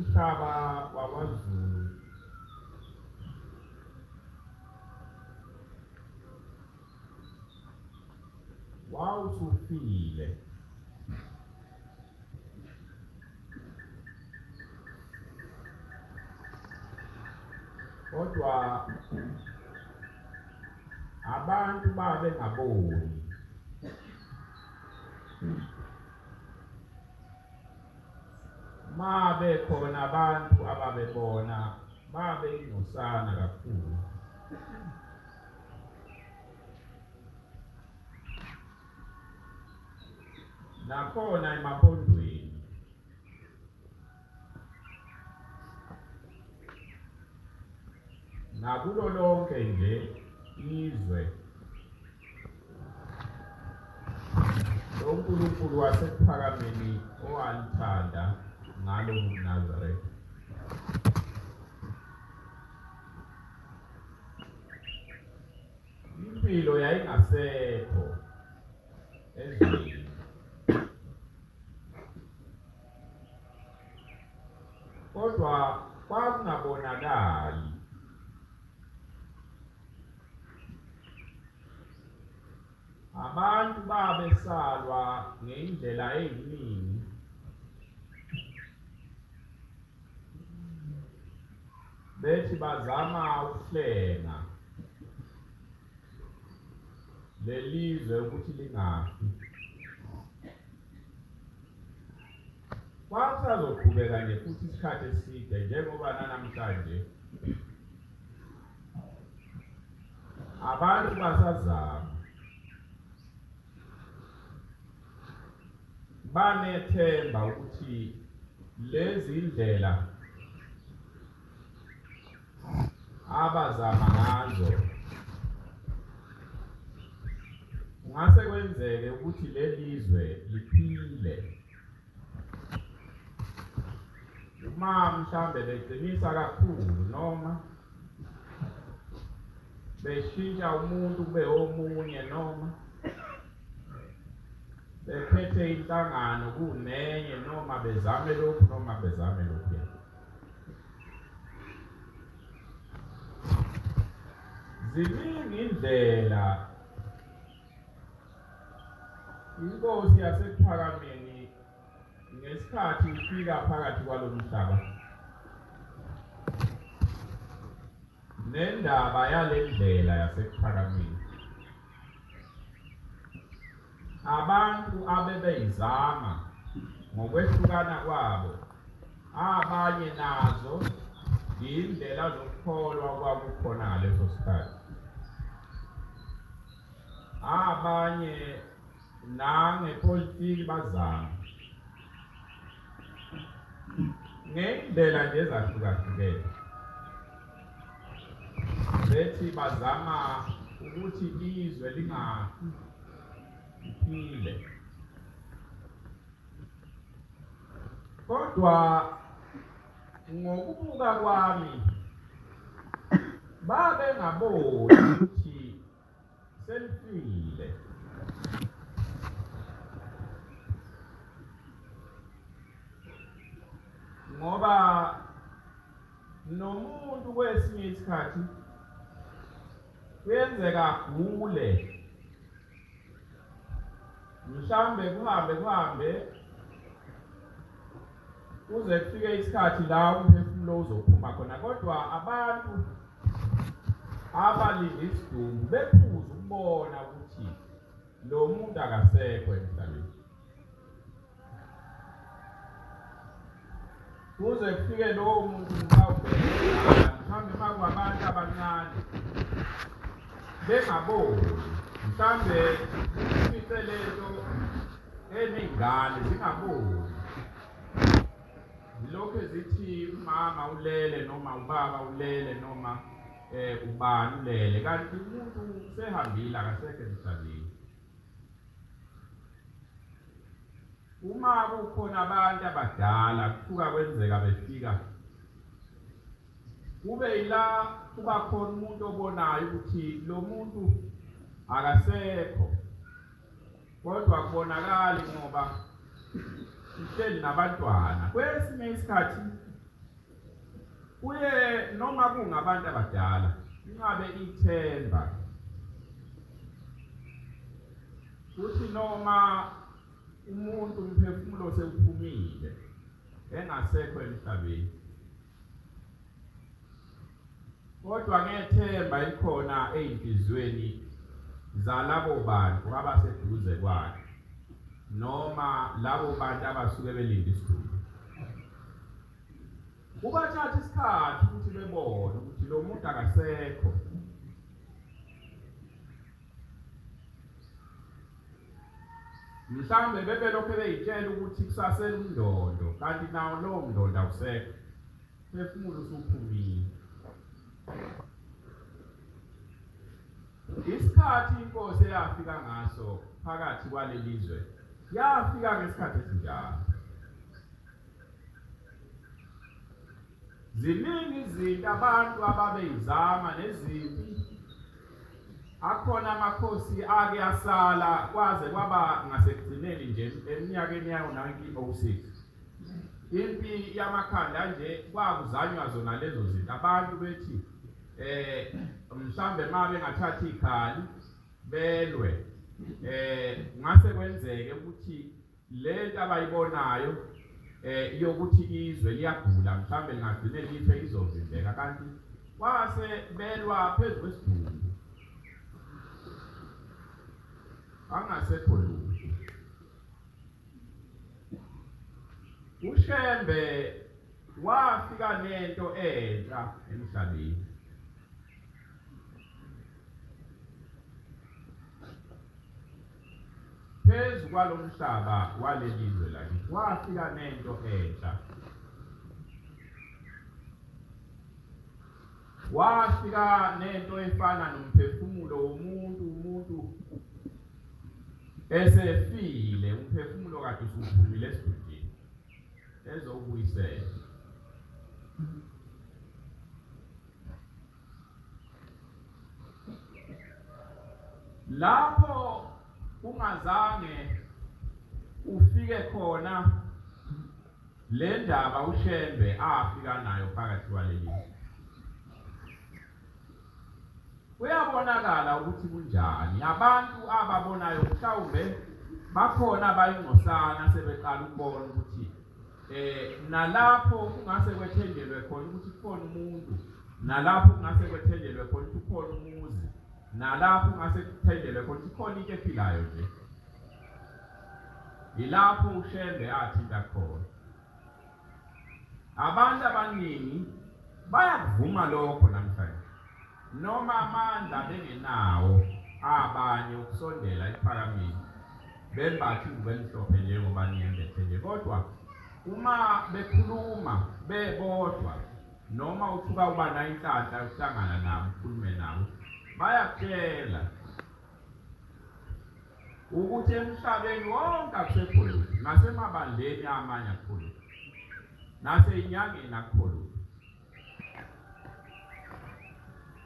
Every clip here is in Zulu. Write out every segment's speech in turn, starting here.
Umhlaba wakwaZulu wawusufile. Kodwa abantu babengaboni. Ma bekhona abantu ababebona babeyingcosana kakhulu. Nakhona emaphondweni nakulo lonke nje izwe lo Nkulunkulu wasekuphakameni owalithanda ngalo Nazaretha. Impilo yayingasekho ezweni. Kodwa kwakungabonakali. Abantu babesalwa ngendlela eziningi. Bethi bazama ukuhlenga lelizwe ukuthi lingafi. Kwakusazoqhubeka nje futhi isikhathi eside njengoba nanamhlanje abantu basazama banethemba ukuthi lezi ndlela abazama ngazo kungase kwenzeke ukuthi lelizwe liphile uma mhlambe beqinisa kakhulu noma beshintsha umuntu kube omunye noma bekhethe inhlangano kunenye noma bezame lokhu noma bezame lokhuya. Ziningi indlela inkosi yasekuphakameni ngesikhathi ifika phakathi kwalomhlaba nendaba yalendlela yasekuphakameni abantu abebeyizama ngokwehlukana kwabo abanye nazo indlela zokukholwa kwakukhona ngaleso sikhathi abanye nangepolitiki bazama ngendlela nje ezahlukahlukene bethi bazama ukuthi izwe lingafi liphile kodwa ngokubuka kwami babengaboni ukuthi selifile ngoba nomuntu kwesinye isikhathi kuyenzeka agule mhlambe kuhambe kuhambe kuze kufike isikhathi la umphefumulo uzophuma khona kodwa abantu abalinda isidumbu bephuza ukubona ukuthi lo muntu akasekho emhlabeni kuze kufike lowo muntu mhlawumbe mhlawumbe uma kuwabantu abancane bengaboni mhlawumbe ufice lento eney'ngane zingaboni zilokhu zithi umama ulele noma ubaba ulele noma eh ubani ulele kanti umuntu usehambile akasekho emhlabeni uma kukhona abantu abadala kusuka kwenzeka befika kube yila kuba khona umuntu obonayo ukuthi lo muntu akasekho kodwa kubonakali ngoba uhleli nabantwana kwesinye isikhathi. Kuye noma kungabantu abadala ingabe ithemba kuthi noma umuntu umphefumulo sewuphumile engasekho emhlabeni, kodwa ngethemba elikhona ezinhliziyweni zalabo bantu abaseduze kwakhe noma labo bantu abasuke belinde isidumbu, kubathatha isikhathi ukuthi bebone ukuthi lo muntu akasekho. Mhlawumbe bebelokhu beyitshela ukuthi kusasele umndondo, kanti nawo lowo mndondo awusekho, phefumulo usuphumile. Isikhathi inkosi eyafika ngaso phakathi kwalelizwe yafika ngesikhathi esinjalo. Ziningi izinto abantu ababeyizama nezimpi, akhona amakhosi ake asala kwaze kwaba ngasekugcineni nje eminyakeni yawo-1906. Impi yamakhanda nje kwakuzanywa zona lezo zinto, abantu bethi mhlambe uma bengathatha ikhali belwe ngase kwenzeke ukuthi lento abayibonayo yokuthi izwe liyagula mhlambe lingagcine life izovimbeka, kanti kwase belwa phezu kwesidumbu angasekho lutho. uShembe wafika nento entsha emhlabeni. Phezu kwalomhlaba walelizwe lakithi wafika nento entsha. Wafika nento efana nomphefumulo womuntu, umuntu esefile, umphefumulo kade usuphumile esidunjini, ezowubuyisela. Lapho kungazange ufike khona le ndaba uShembe afika nayo phakathi kwaleli, kuyabonakala ukuthi kunjani. Abantu ababonayo mhlawumbe bakhona abayingcosana sebeqala ukubona ukuthi nalapho kungase kwethenjelwe khona ukuthi kukhona umuntu, nalapho kungase kwethenjelwe khona ukuthi kukhona umuzi, nalapho kungase kuthenjelwe khona ukuthi kukhona into ephilayo nje. Yilapho uShembe athinta khona. Abantu abaningi bayakuvuma lokho namhlanje, noma amandla bengenawo abanye ukusondela ekuphakameni bembatha ingubo emhlophe njengoba niyembethe nje, kodwa uma bekhuluma bebodwa noma uthuka uba nayo inhlanhla yokuhlangana nabo ukhulume nabo, bayakutshela ukuthi emhlabeni wonke akusekho lutho, nasemabandleni amanye akukho lutho, nasey'nyangeni akukho lutho,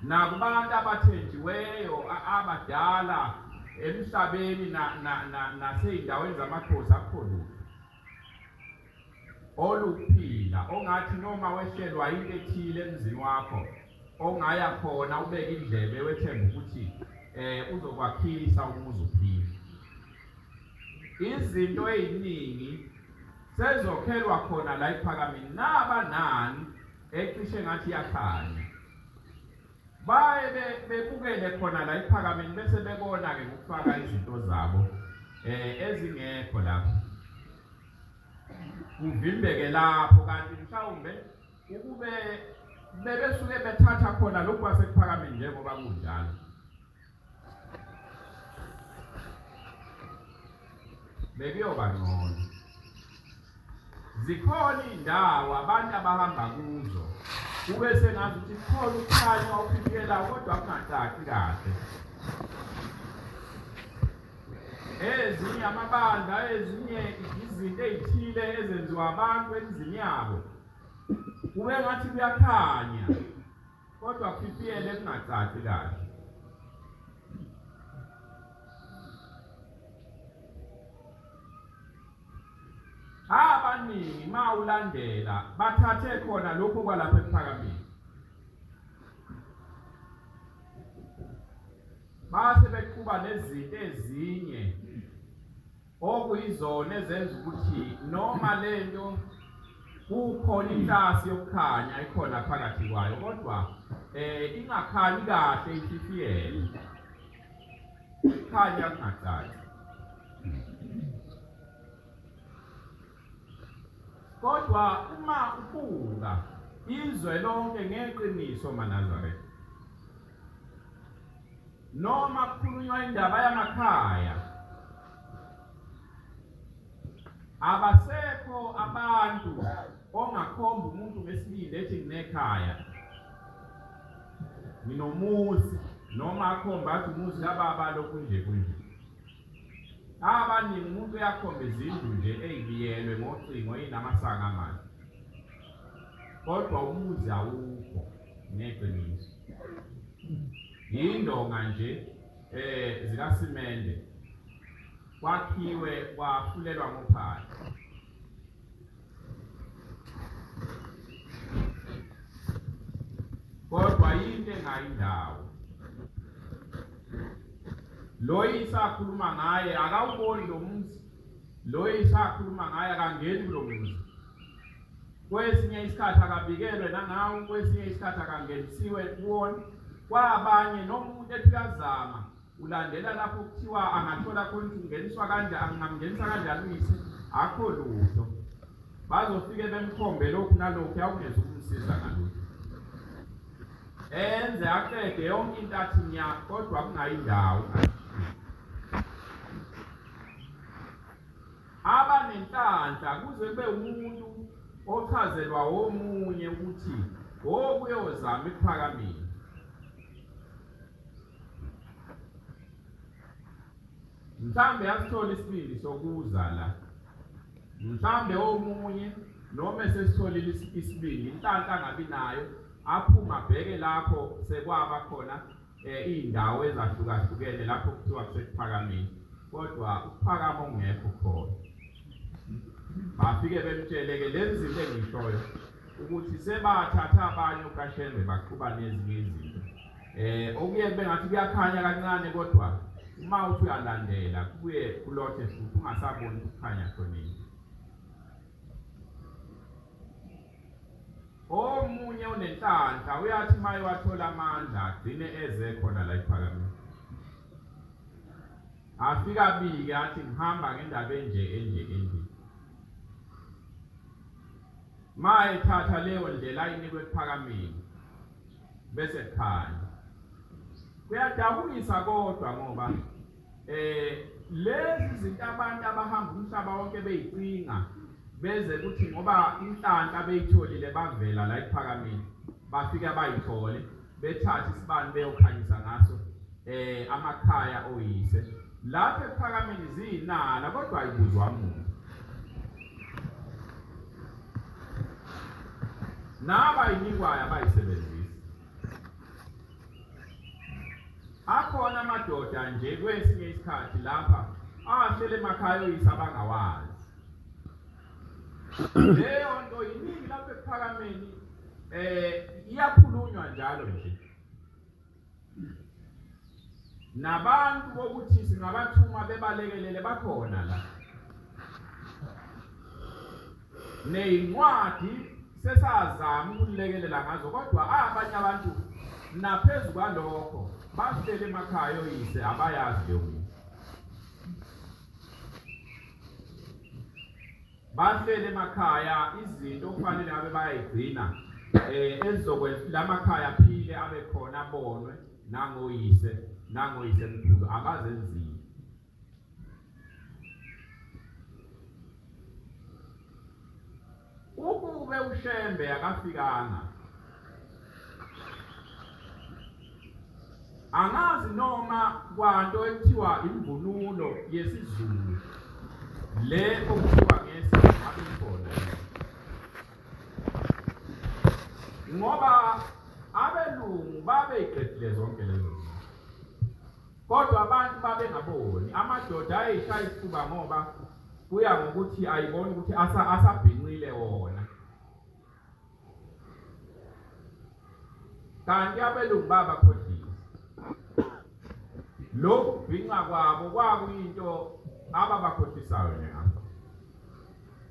nakubantu abathenjiweyo abadala emhlabeni nasey'ndaweni zamakhosi akukho lutho oluphila ongathi noma wehlelwa into ethile emzini wakho ongaya khona ubeke indlebe wethemba ukuthi uzokwakhisa umuzi uphile. Izinto eziningi sezokhelwa khona la ephakameni, nabanani ecishe ngathi yakhanya baye bebukele khona la ephakameni bese bebona ke ngokufaka izinto zabo ezingekho lapho kuvimbeke lapho. Kanti mhlawumbe ukube bebesuke bethatha khona lokhu kwasekuphakameni njengoba kunjalo, bekuyoba ngcono. Zikhona iy'ndawo abantu abahamba kuzo kube sengathi ukuthi kukhona ukukhanya okufikelayo kodwa kungacaci kahle. Ezinye amabandla, ezinye izinto ey'thile ezenziwa abantu emizini yabo kube ngathi kuyakhanya kodwa kufifiyele kungacaci kahle. Abaningi abaningi ma ulandela bathathe khona lokhu kwalapha ekuphakameni. Base beqhuba nezinto ezinye okuyizona ezenza ukuthi noma lento kukhona inhlasi yokukhanya ikhona phakathi kwayo kodwa eh ingakhanyi kahle ififiyele khanya kungacaci. Kodwa uma ubuka izwe lonke ngeqiniso maNazaretha noma kukhulunywa indaba yamakhaya abasekho abantu ongakhomba umuntu ngesibindi ethi nginekhaya nginomuzi noma akhomba athi umuzi kababa lokhu nje kunje. Abaningi umuntu uyakhomba izindlu nje eyibiyelwe ngocingo eyinamasango amane kodwa umuzi awukho ngeqiniso. Yindonga nje zikasimende kwakhiwe kwafulelwa ngophahla. Kodwa yinto engayindawo. Lo isakhuluma ngaye akawuboni lo muzi, lo isakhuluma ngaye akangeni kulo muzi. Kwesinye isikhathi akabikelwe nangawo, kwesinye isikhathi akangenisiwe kuwona. Kwabanye noma umuntu ethi uyazama ulandela lapho kuthiwa angathola khona ukuthi ungeniswa kanjani, angamngenisa kanjani uyise, akho lutho. Bazofike bemkhombe lokhu nalokhu, awungeze ukumsiza ngalutho. Enze aqede yonke into athi nya, kodwa kungayindawo. Abanenhlanhla kuze kube umuntu ochazelwa omunye ukuthi wokuyozama ekuphakameni. Mhlambe asithole isibindi sokuza la. Mhlambe omunye noma esesitholile isibindi inhlanhla angabi nayo aphuma abheke lapho sekwaba khona iy'ndawo ezahlukahlukene lapho kuthiwa kusekuphakameni kodwa ukuphakama okungekho khona. Bafike bemtshele-ke lezi zinto engiyishoyo ukuthi sebathatha abanye oKaShembe baxuba nezinye izinto. Okuye kube ngathi kuyakhanya kancane kodwa uma uthi uyalandela kubuye kulothe futhi ungasaboni ukukhanya khoneni. Omunye unenhlanhla uyathi maye wathola amandla agcine eze khona la ephakameni. Afika abike athi ngihamba ngendaba enje enje enje. Maye thatha leyo ndlela ayinikwe ekuphakameni bese kukhanya. Kuyadabukisa kodwa ngoba lezi zinto abantu abahamba umhlaba wonke beyicinga beze kuthi ngoba inhlanhla beyitholile bavela la ekuphakameni bafika bayithole bethathe isibani beyokhanyisa ngaso amakhaya oyise lapha ekuphakameni ziyinala kodwa ayibuzwa muntu. Nabayinikwayo abayisebenzisi. Akhona amadoda nje kwesinye isikhathi lapha ahlele emakhaya oyise abangawazi. Leyo nto yiningi lapha ekuphakameni iyakhulunywa njalo nje. Nabantu bokuthi singabathuma bebalekelele bakhona la. Neyincwadi sesazama ukulekelela ngazo kodwa abanye abantu naphezu kwalokho bahlele emakhaya oyise abayazi leyo mizi. Bahlele emakhaya izinto okufanele ngabe bayayigcina ezizokwenza lamakhaya aphile abe khona abonwe nangoyise nangoyise mkhulu abazenzile. Ukube uShembe akafikanga angazi noma kwanto ekuthiwa imvunulo yesiZulu le okuthiwa ngesiZulu ikhona, ngoba abelungu babeyiqedile zonke lezo zinto kodwa abantu babengaboni. Amadoda ayeshaya isifuba ngoba kuya ngokuthi ayibona ukuthi asabhinqile. Babebhinqile wona. Kanti abelungu babakhohlisa. Lokhu kubhinqa kwabo kwakuyinto ababakhohlisayo nje ngakho.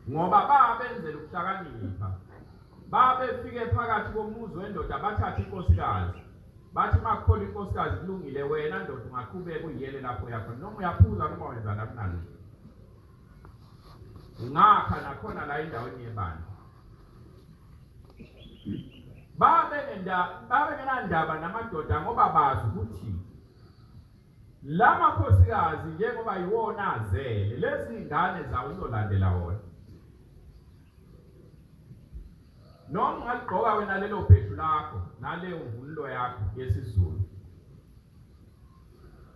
Ngoba babenzela ukuhlakanipha. Babefike phakathi komuzi wendoda bathathe inkosikazi. Bathi makukhona inkosikazi kulungile wena ndoda ungaqhubeka uyiyele lapho yakho noma uyaphuza noma wenzani akunalutho. Ungakha nakhona la endaweni yebandla. Babe babengenandaba namadoda ngoba bazi ukuthi la makhosikazi njengoba yiwona azele lezi ngane zawo zizolandela wona. Noma ungaligqoka wena lelo bheshu lakho naleyo mvunulo yakho yesiZulu.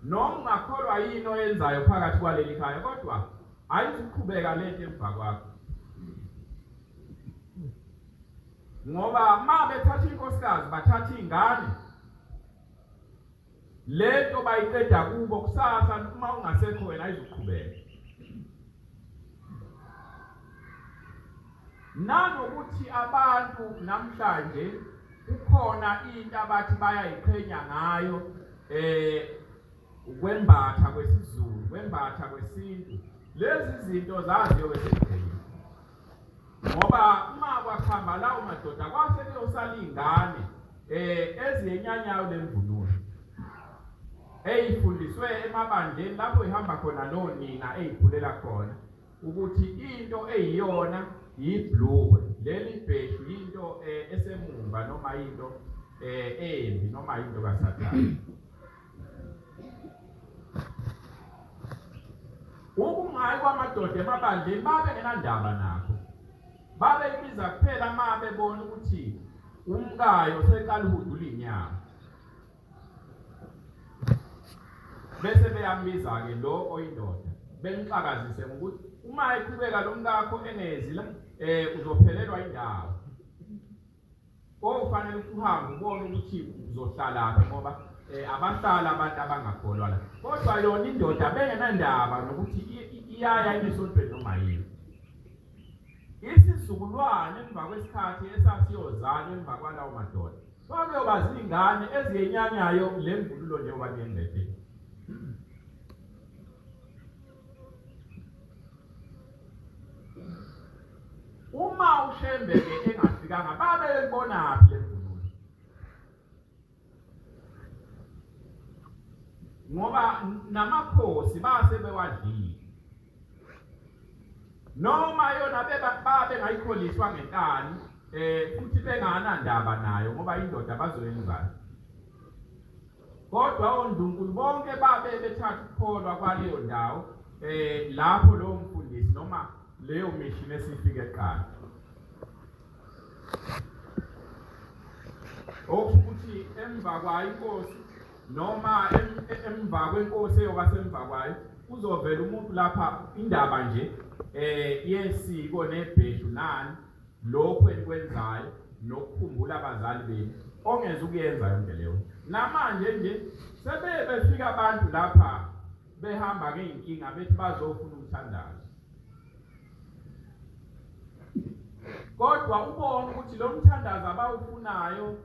Noma ungakholwa yini oyenzayo phakathi kwaleli khaya kodwa ayizuqhubeka lento emva kwakho. Ngoba uma bethatha inkosikazi bathatha ingane lento bayiqeda kubo kusasa uma ungasekho wena ayizuqhubeka. Nanokuthi abantu namhlanje kukhona into abathi bayayiqhenya ngayo eh ukwembatha kwesiZulu, kwembatha kwesintu. Lezi zinto zaziyo kwesiGqili. Ngoba uma kwakhamba lawo madoda kwase kuyosala ingane eh eziyenyanyayo lemvunulo. Eyifundiswe emabandleni lapho ihamba khona nonina eyikhulela khona. Ukuthi into eyiyona yibhlukwe leli bheshu yinto eh, esemumva noma into eh, embi noma into kaSathane. Ukungayi kwamadoda emabandleni babe ngenandaba nakho, babeyibiza kuphela uma bebona ukuthi umkayo seqala uhudula inyama. Bese beyambiza-ke lo oyindoda bemxakazise ngokuthi uma eqhubeka lo mkakho engezi la eh uzophelelwa indawo. Kofanele ukuthi uhambe ubone ukuthi uzohlalaphi ngoba eh abahlala abantu abangakholwa la. Kodwa yona indoda bengenandaba nokuthi iyaya esontweni noma yini. Isizukulwane emva kwesikhathi esasiyozalwa emva kwalawo madoda kwakuyoba zingane eziyenyanyayo le mvunulo njengoba niyembethe. Uma uShembe-ke engafikanga babeyibonaphi le mvunulo? Ngoba namakhosi base bewadlile. Noma yona beba babengayikholiswa ngenkani eh futhi benganandaba nayo ngoba indoda bazoyenzani. Kodwa ondunkulu bonke babe bethatha ukukholwa kwaleyo ndawo eh lapho lowo mfundisi noma leyo mission esifike kuqala. Okusho ukuthi emva kwayo inkosi noma emva kwenkosi eyoba semva kwayo kuzovela umuntu lapha indaba nje eh yesiko nebheshu nani lokho enikwenzayo nokukhumbula abazali benu ongeze ukuyenza yonke leyo. Namanje nje sebeye befika abantu lapha behamba ngey'nkinga bethi bazofuna umthandazo, kodwa ubone ukuthi lo mthandazo abawufunayo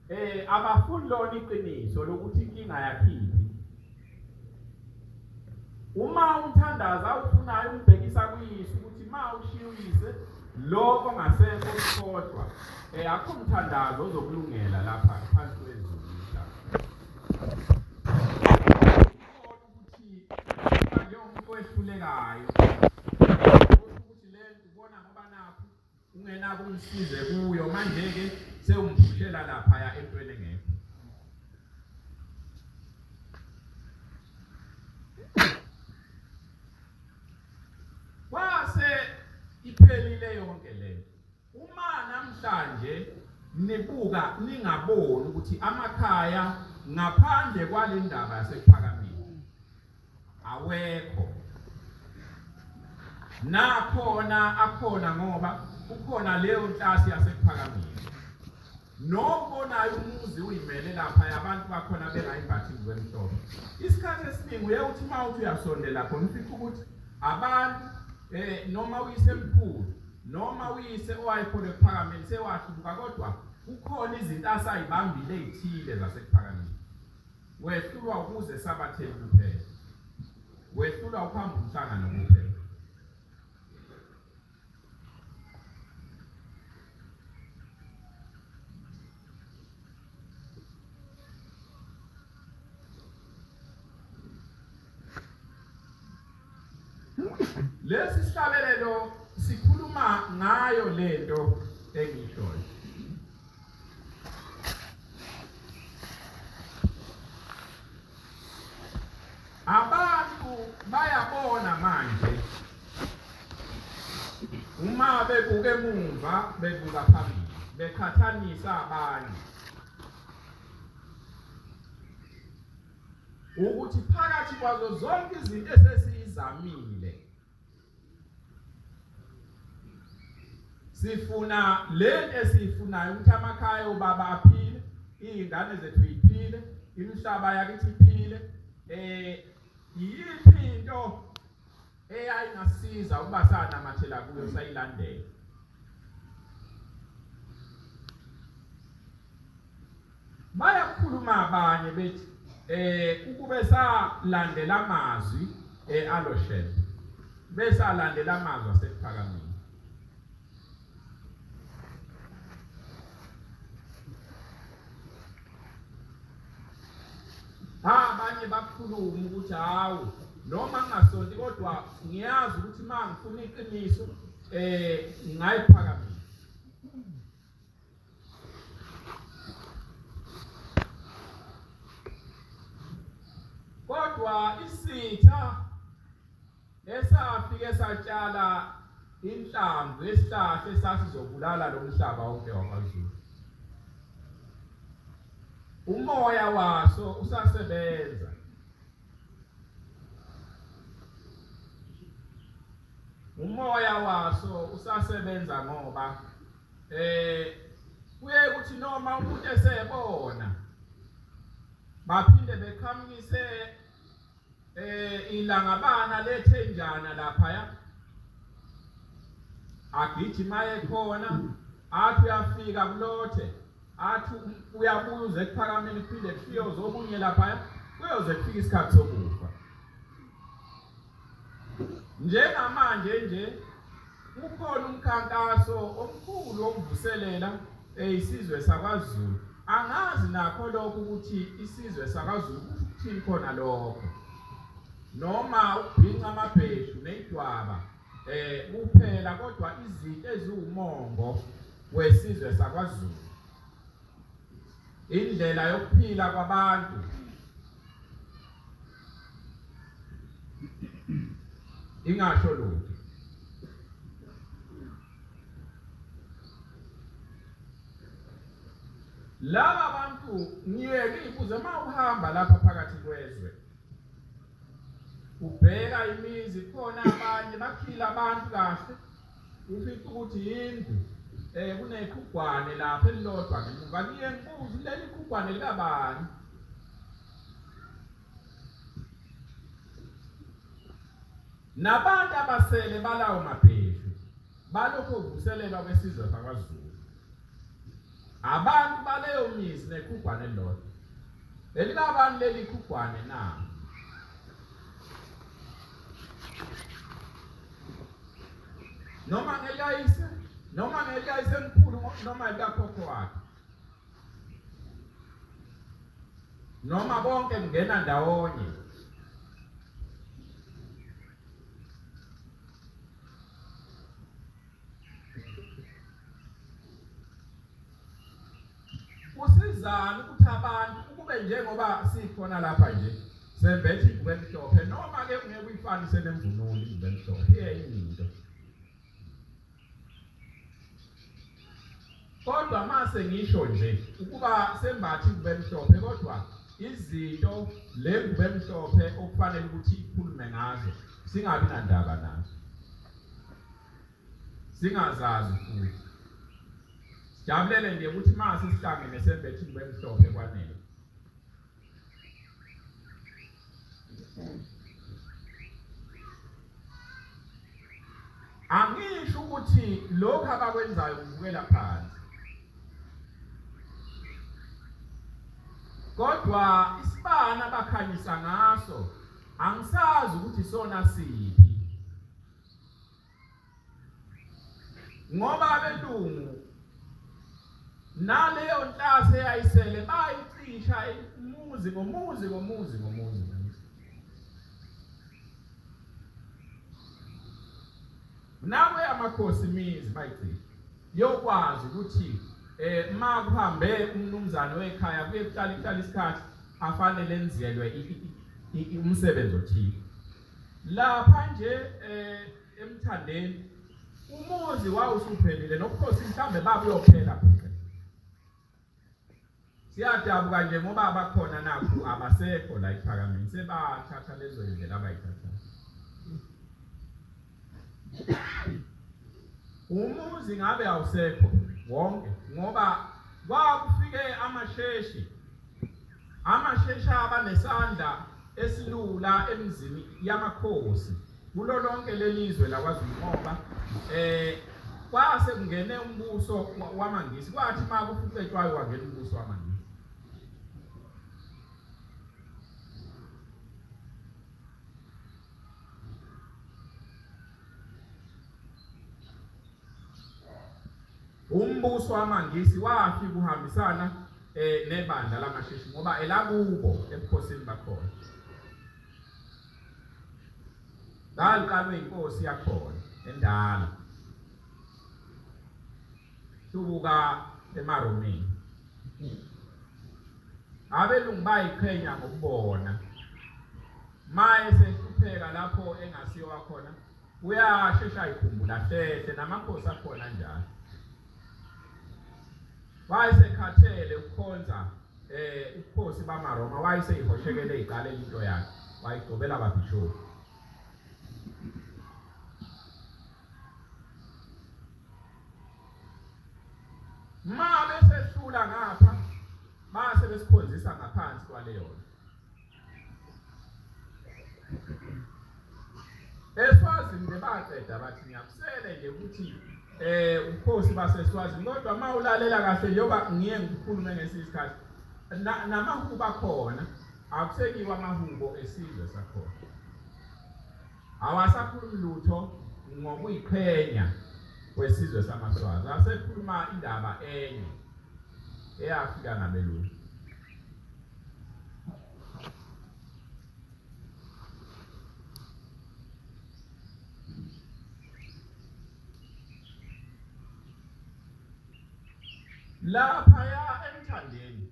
eh abafuni lona iqiniso lokuthi inkinga yakhiphi. Uma umthandazo awufunayo umbhekisa kuyise ukuthi ma ushiya uyise lo ongasekho ukhohlwa eh akho mthandazo ozokulungela lapha phansi kwezulu mhlawumbe ukuthi njengomuntu owehlulekayo ukuthi le nto ubona ngoba nakho ungenako umsize kuyo manje-ke sewumphushela laphaya entweni engekho. Kwase iphelile yonke lento. Uma namhlanje nibuka ningaboni ukuthi amakhaya ngaphandle kwale ndaba yaseKuphakameni awekho, nakhona akhona ngoba kukhona leyo nhlasi yaseKuphakameni. Nokubonayo umuzi uyimele lapha abantu bakhona bengayimbathi ingubo emhlophe. Isikhathi esiningi uye uthi uma uthi uyasondela khona ufice ukuthi abantu eh noma uyisemkhulu Noma uyise owayekhona ekuphakameni sewahlubuka, kodwa kukhona izinto asayibambile ezithile zasekuphakameni. Wehlulwa ukuze sabatheni kuphela, wehlulwa ukuhamba umhlangano kuphela. Lesi sihlabelelo sikhuluma ngayo lento engiyishoyo. Abantu bayabona manje uma bebuka emuva bebuka phambili beqhathanisa abanye ukuthi phakathi kwazo zonke izinto esesiyizamile sifuna lento esiyifunayo ukuthi amakhaya obaba aphile, izingane zethu iphile, imihlaba yakithi iphile. Yiphi into eyayingasiza ukuba sanamathela kuyo sayilandela? Bayakhuluma abanye bethi ukube salandela amazwi aloShembe, besalandela amazwi asekuphakameni. Abanye bakhuluma ukuthi hawu noma ngingasonti kodwa ngiyazi ukuthi uma ngifuna iqiniso ngingayiphakamisa. Kodwa isitha esafike satshala inhlamvu yesihlahla esasizobulala lo mhlaba wonke wakwaZulu, umoya waso usasebenza. Umoya waso usasebenza ngoba kuye kuthi noma umuntu esebona baphinde beqhamukise ilangabana lethenjana laphaya, agijima ekhona, athi uyafika kulothe, athi uyabuya uze ekuphakameni, kuphinde kufike ozokunye laphaya, kuyoze kufike isikhathi sokufa. Njengamanje nje kukhona umkhankaso omkhulu wokuvuselela isizwe sakwaZulu. Angazi nakho lokho ukuthi isizwe sakwaZulu kusho ukuthini khona lokho, noma ukubhinca amabheshu neyidwaba kuphela, kodwa izinto eziwumongo wesizwe sakwaZulu, indlela yokuphila kwabantu, ingasho lutho. Laba bantu ngiye ngibuze, uma uhamba lapha phakathi kwezwe ubheka imizi, khona abanye bakhila abantu kahle, ufica ukuthi yindlu kuneqhugwane lapha elilodwa ngemuva. Ngiye ngibuze, leli qhugwane likabani? Nabantu abasele balawo mabheshu balokhu kuvuselelwa kwesizwe sakwaZulu, abantu baleyo mizi neqhugwane elilodwa. Elikabani leli qhugwane na? Noma ngelikayise, noma ngelikayise mkhulu, noma elikakhokho wakhe, noma bonke kungena ndawonye. Kusizani ukuthi abantu ukube njengoba sikhona lapha nje sembethe ingubo emhlophe, noma ke ungeke uyifanise nemvunulo ingubo emhlophe, iyinto. Kodwa mase ngisho nje ukuba sembathe ingubo emhlophe, kodwa izinto le ngubo emhlophe okufanele ukuthi ikhulume ngazo singabi nandaba nazo, singazazi futhi. Sijabulele nje ukuthi mase sihlangene sembethe ingubo emhlophe kwanele. Angisho ukuthi Ukuthi lokhu abakwenzayo kubukela phansi. Kodwa isibani abakhanyisa ngaso angisazi ukuthi sona siphi. Ngoba abelungu naleyo nhlase eyayisele bayicisha umuzi ngomuzi ngomuzi ngomuzi. Nawe amakhosi imizi bayicisha. Yokwazi ukuthi ma kuhambe umnumzane wekhaya kuye kuhlala ihlala isikhathi afanele enzelwe umsebenzi othile. Lapha nje emthandeni umuzi wawusuphelile nobukhosi mhlambe babuyophela phela. Siyadabuka nje ngoba abakhona nakhu abasekho la ephakameni sebathatha lezo indlela abayithathayo. Umuzi ngabe awusekho wonke ngoba kwakufike amasheshi amasheshi abanesandla esilula emzini yamakhosi kulo lonke lelizwe lakwaZulu ngoba kwase kungene umbuso wamaNgisi kwathi makufucetshwayo kwangena umbuso wamaNgisi. Umbuso wamaNgisi wafika uhambisana nebandla lamasheshi ngoba elakubo ebukhosini bakhona. Laliqalwe inkosi yakhona endala. Hlubuka emaRomeni. Abelungu bayiqhenya ngokubona. Maye sehlupheka lapho engasiwa khona uyashesha ayikhumbula hlehle namakhosi akhona njalo. Wayesekhathele ukukhonza ubukhosi bamaRoma wayeseyihoshekele iqalela into yakhe wayigcobela ababhishobhi. Ma besehlula ngapha base besikhonzisa ngaphansi kwaleyo. ESwazini nje baqeda bathi ngiyakusele nje ukuthi ubukhosi baseSwazini kodwa uma ulalela kahle njengoba ngiye ngikhulume ngesinye isikhathi namahubo akhona akusekiwa amahubo esizwe sakhona. Awasakhulumi lutho ngokuyiqhenya kwesizwe samaSwazi, asekhuluma indaba enye eyafika nabelungu. Laphaya emthandeni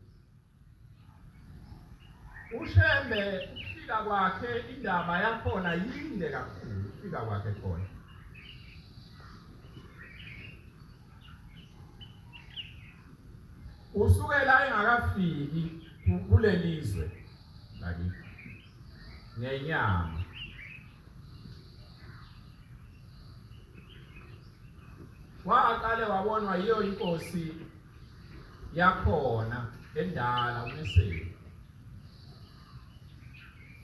uShembe ukufika kwakhe indaba yakhona yinde kakhulu ukufika kwakhe khona. Usukela engakafiki kulelizwe lakithi ngenyama. Waqale wabonwa yiyo inkosi yakhona endala uMeseli.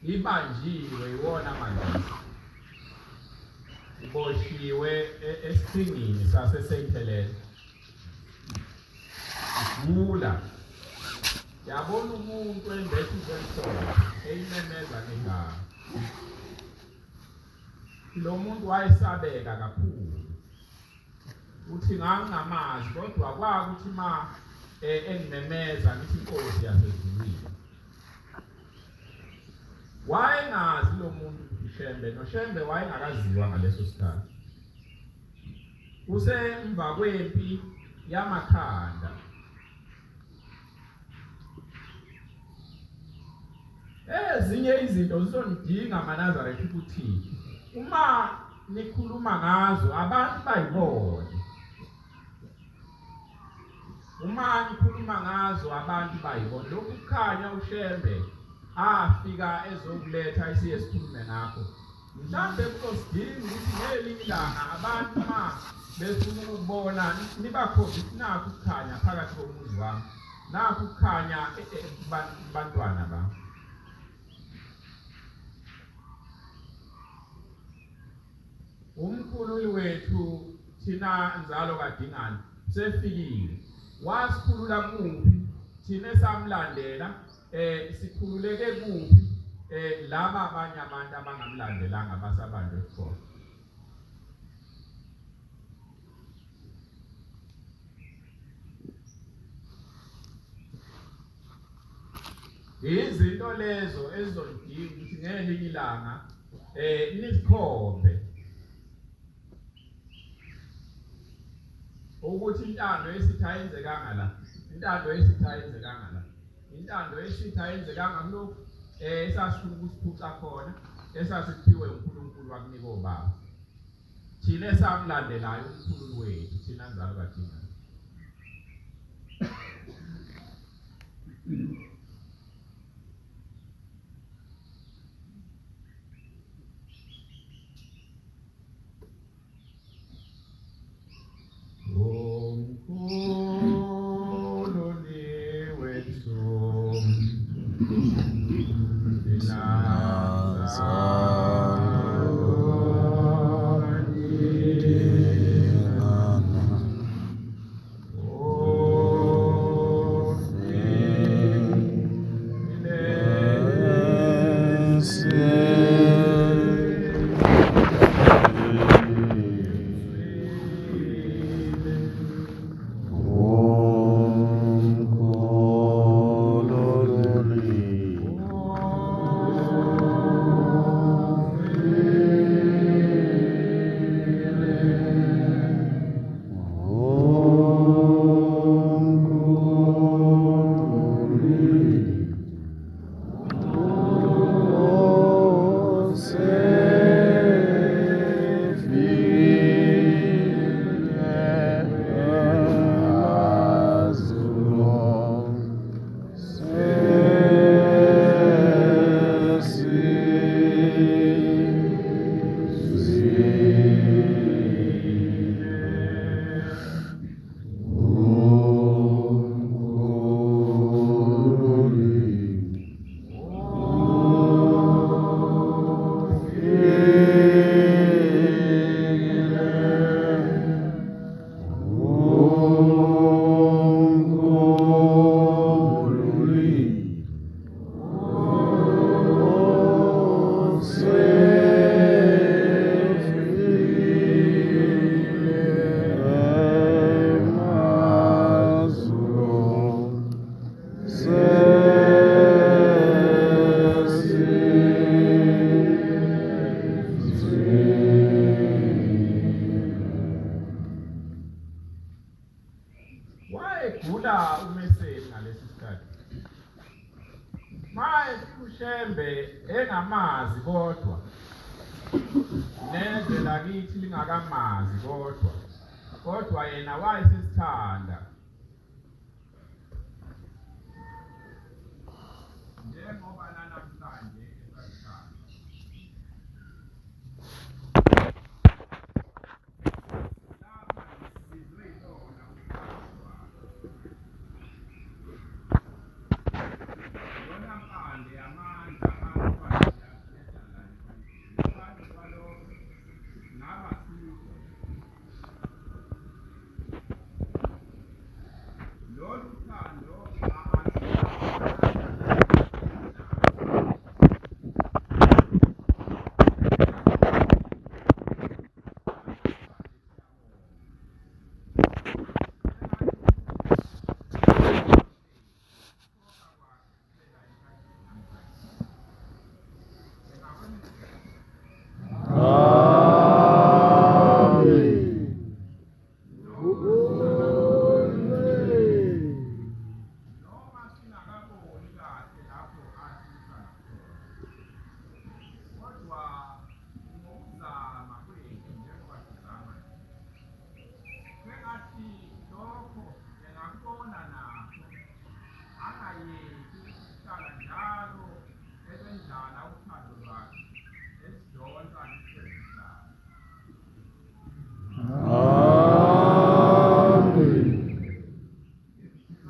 Ibanjiwe iwona manje. Iboshiwe esiqhingini sase Saint Helena. Igula. Yabona umuntu embethe into eyimemeza ngegama. Lo muntu wayesabeka kakhulu. Uthi ngangingamazi kodwa kwakuthi ma engimemeza ngithi inkosi yasezulwini. Wayengazi lo muntu uShembe noShembe wayengakaziwa ngaleso sikhathi. Kusemva kwempi yamakhanda. Ezinye izinto zizonidinga maNazaretha ukuthi uma nikhuluma ngazo abantu bayibone. Uma nikhuluma ngazo abantu bayibone. Lokhu kukhanya uShembe afika ezokuletha isiye sikhulume ngakho. Mhlambe kuzosidinga ukuthi ngelinye ilanga abantu ma befuna ukubona nibakhombise nakhu ukukhanya phakathi komuzi wami, nakhu ukukhanya kubantwana bami. Umkhululi wethu Thina nzalo kaDingane sefikile. Wasikhulula kuphi? Thina esamlandela sikhululeke kuphi? Laba abanye abantu abangamlandelanga basabanjwe khona. Izinto lezo ezizolidinga ukuthi ngelinye ilanga nizikhombe ukuthi intando yesitha ayenzekanga la, intando yesitha ayenzekanga la, intando yesitha ayenzekanga kulokhu esasifuna ukusiphuca khona, esasiphiwe uNkulunkulu wakunika obaba. Thina esamlandelayo umkhululi wethu, thina nzalo kaDingane. Umkhululi wethu, Wayegula uMeseli ngalesi sikhathi. Maye uShembe engamazi kodwa nezwe lakithi lingakamazi kodwa yena wayesesithanda njengoba nanamhlanje esasithanda. Lapha sizwe yilona uthando lwakhe. Yona mpande yamandla akhwaliyadala. Ngaphandle kwalokho ngaba sikho. Lolu thando noma singakaboni kahle lapho asisa khona, kodwa ngokuzama kwethu njengoba sizama sengathi lokho engakubona nakho angayeki ukuhlala njalo ebendlala uthando lwakhe esidonsa ngesikhathi sakhe. Amen.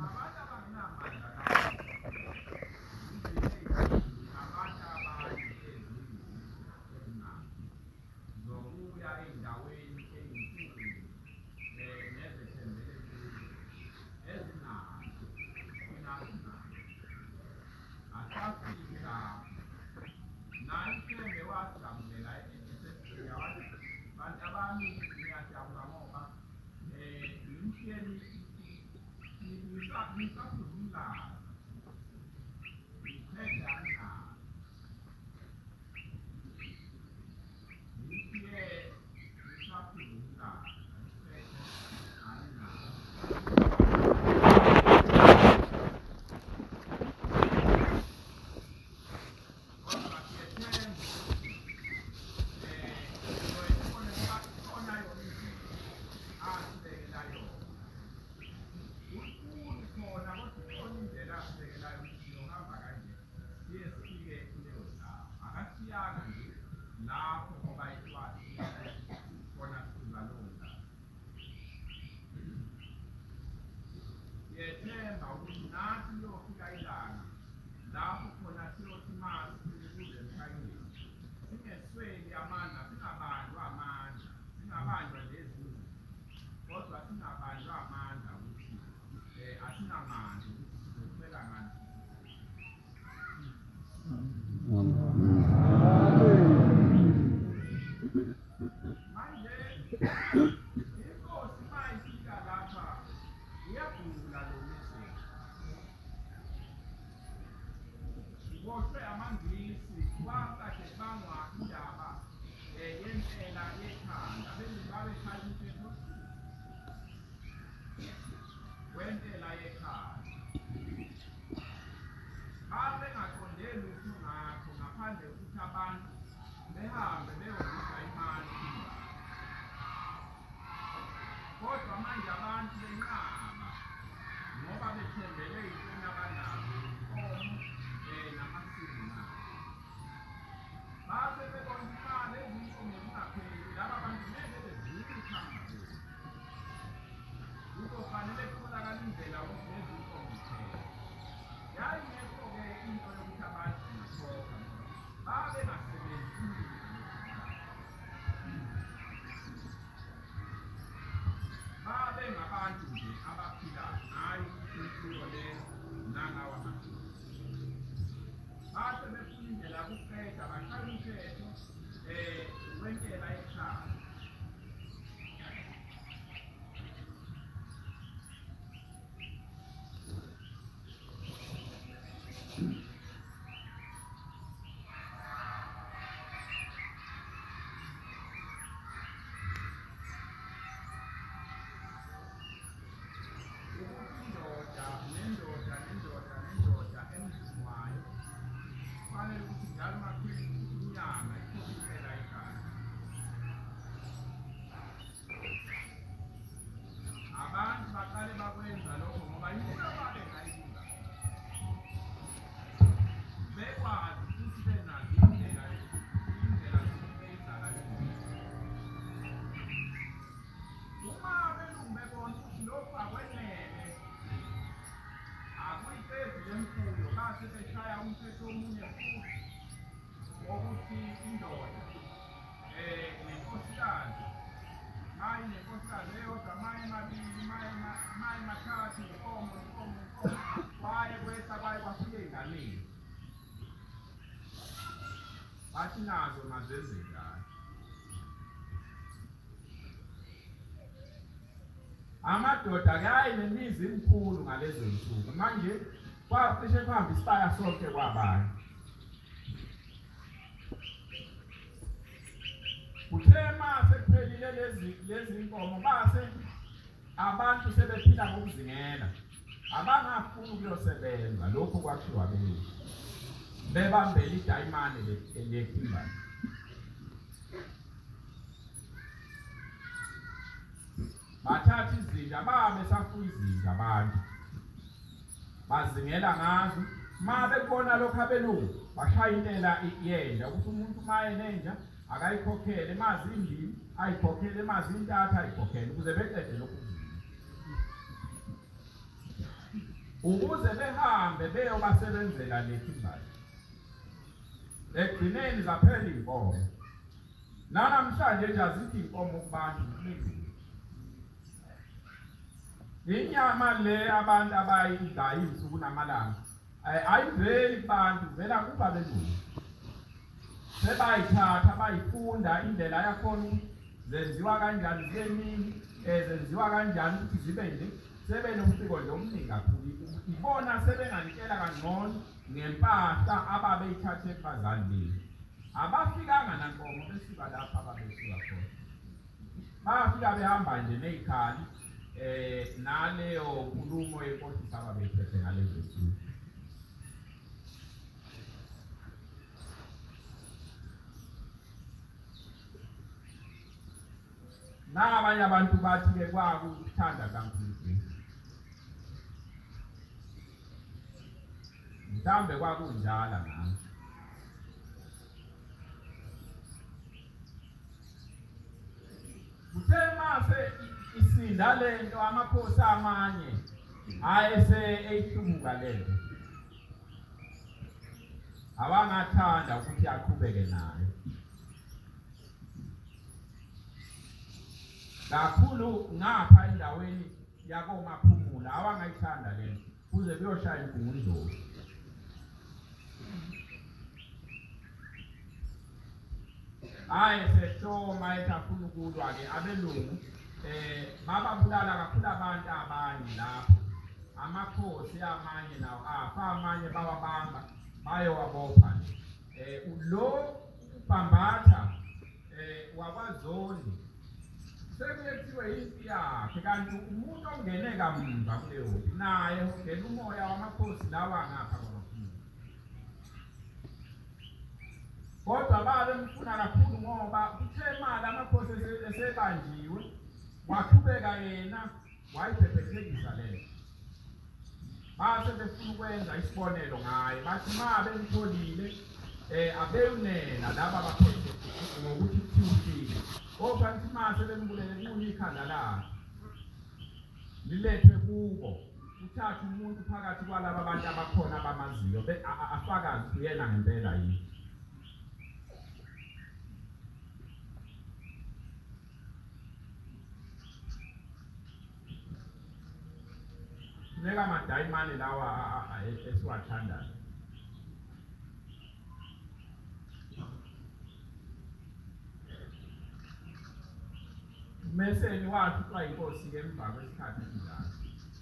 Abantu abangenamandla abantu abanye eziningi zokuya ey'ndaweni ey'nkulu wasijabulela esesibuya wathi bantu abami ngiyajabula ngoba um ngimshiyeni ngisaphuza umlaza ngiphethe anginalo ngimshiye ngisaphuza umlaza ngiphethe anginalo. Kodwa siyethemba ukuthi um khona yona indlela asibekela yona. Kukhulu khona kodwa ikhona indlela asibekela yona ukuthi siyohamba kanje siye sifike kuleyo ndawo. Akasiyanga nje lapho ngoba khona siza lowo ndawo. Siyethemba ukuthi nathi liyofika ilanga lapho khona siyothi uma sifike kuze emkhanyweni singesweli amandla, singabanjwa amandla, singabanjwa nje ezinye, kodwa singabanjwa amandla ukuthi um asinamandla ukuthi sizophela ngani. Manje inkosi uma ifika lapha iyagula lo message. Uboshwe amaNgisi kwakade kubangwa indaba yentela yekhanda. Abelungu babeshaya umthetho wentela yekhanda. Babengaqonde lutho ngakho ngaphandle kokuthi abantu behambe beyovisa imali. Kodwa manje abantu benqaba ngoba bethembele ey'ntweni abanazo, iy'nkomo namasimu nazo. Base bebona ukuthi ma lezi nkomo zingapheli, laba bantu ngeke bezwile ukuhamba bethu. Kuzofanele kutholakale indlela ukuthi lezi nkomo ziphele. Yayingekho-ke into yokuthi abantu bangakhokha ngoba babengasebenzi. Babengabantu nje abaphila ngayo imfuyo le nangawo amadoda. Base befuna indlela yokuqeda bashaya umthetho um wentela ekhaya. Ukuthi indoda nendoda nendoda nendoda emzini wayo kufanele ukuthi njalo uma kufika inyanga ikhokhe intela ekhaya. Abantu baqale bakwenza lokho ngoba yinto ababengayibuza. Bekwazi futhi benazo indlela indlela zokuyidlala Uma abelungu bebona ukuthi lokhu akwenele akuyiqedi le mfuyo base beshaya umthetho omunye futhi wokuthi indoda nenkosikazi maye nenkosikazi eyodwa maye mabili maye maye mathathu inkomo inkomo inkomo kwaye kwehla kwaye kwafika ey'nganeni bathi nazo mazenze njalo. Amadoda kayi nemizi imkhulu ngalezo nsuku manje kwacishe kuhambe isibaya sonke kwabanye. Kuthe ma sekuphelile lezi lezi nkomo base abantu sebephila ngokuzingela abangafuni ukuyosebenza lokhu kwakhiwa belungu bebambela idayimane lekhimbali. Bathatha izinja babe safuya izinja abantu bazingela ngazo ma bekubona lokho abelungu bashaya intela yenja ukuthi umuntu uma enenja akayikhokhele mazimbili ayikhokhele mazintathu ayikhokhele ukuze beqede lokhu ukuze behambe beyobasebenzela lekhimbali. Ekugcineni zaphela iy'nkomo. Nanamhlanje nje azikho iy'nkomo kubantu kuleli. Inyama le abantu abayidlayo iy'nsuku namalanga ayiveli kubantu, ivela kuba belungu. Sebayithatha bayifunda indlela yakhona ukuthi zenziwa kanjani zibe ningi, zenziwa kanjani ukuthi zibe nje, sebenobuciko nje obuningi kakhulu. Ibona sebenganitshela kangcono ngempahla ababeyithathe kubazali bethu. Abafikanga nankomo besuka lapha ababesuka khona. Bafika behamba nje nezikhali naleyo nkulumo yenkohliso ababeyiphethe ngalezo zinsuku. Nabanye abantu bathi-ke kwakuthanda kaNkulunkulu. Mhlawumbe kwakunjala nami. Kuthe mase isinda lento amakhosi amanye ayese eyihlubuka lento. Awangathanda ukuthi aqhubeke nayo. Kakhulu ngapha endaweni yakoMaphumulo awangayithanda lento kuze kuyoshaya iMgungundlovu. Hayi sehloma ethi afuna ukulwa-ke abelungu bababulala kakhulu abantu abanye lapho amakhosi amanye nawo afa amanye bawabamba bayowabopha nje lo ubhambatha wakwaZondi sekuye kuthiwe impi yakhe kanti umuntu ongene kamumva kuleyo mpi naye ugena umoya wamakhosi lawa ngapha kwamaphumulo kodwa babemfuna kakhulu ngoba kuthe imali amakhosi esebanjiwe waqhubeka yena wayibhebhethekisa lento base befuna ukwenza isibonelo ngaye bathi ma bemtholile abeyunela laba abaphethe ngokuthi kuthiwa ufile kodwa nithi ma sebembulele kuye ikhanda lakhe lilethwe kubo kuthathwe umuntu phakathi kwalaba abantu abakhona abamaziyo afakaze ukuthi uyena ngempela yini. Funeka amadayimane lawa esiwathandayo. Umeseni wathukwa inkosi-ke emva kwesikhathi esinjalo.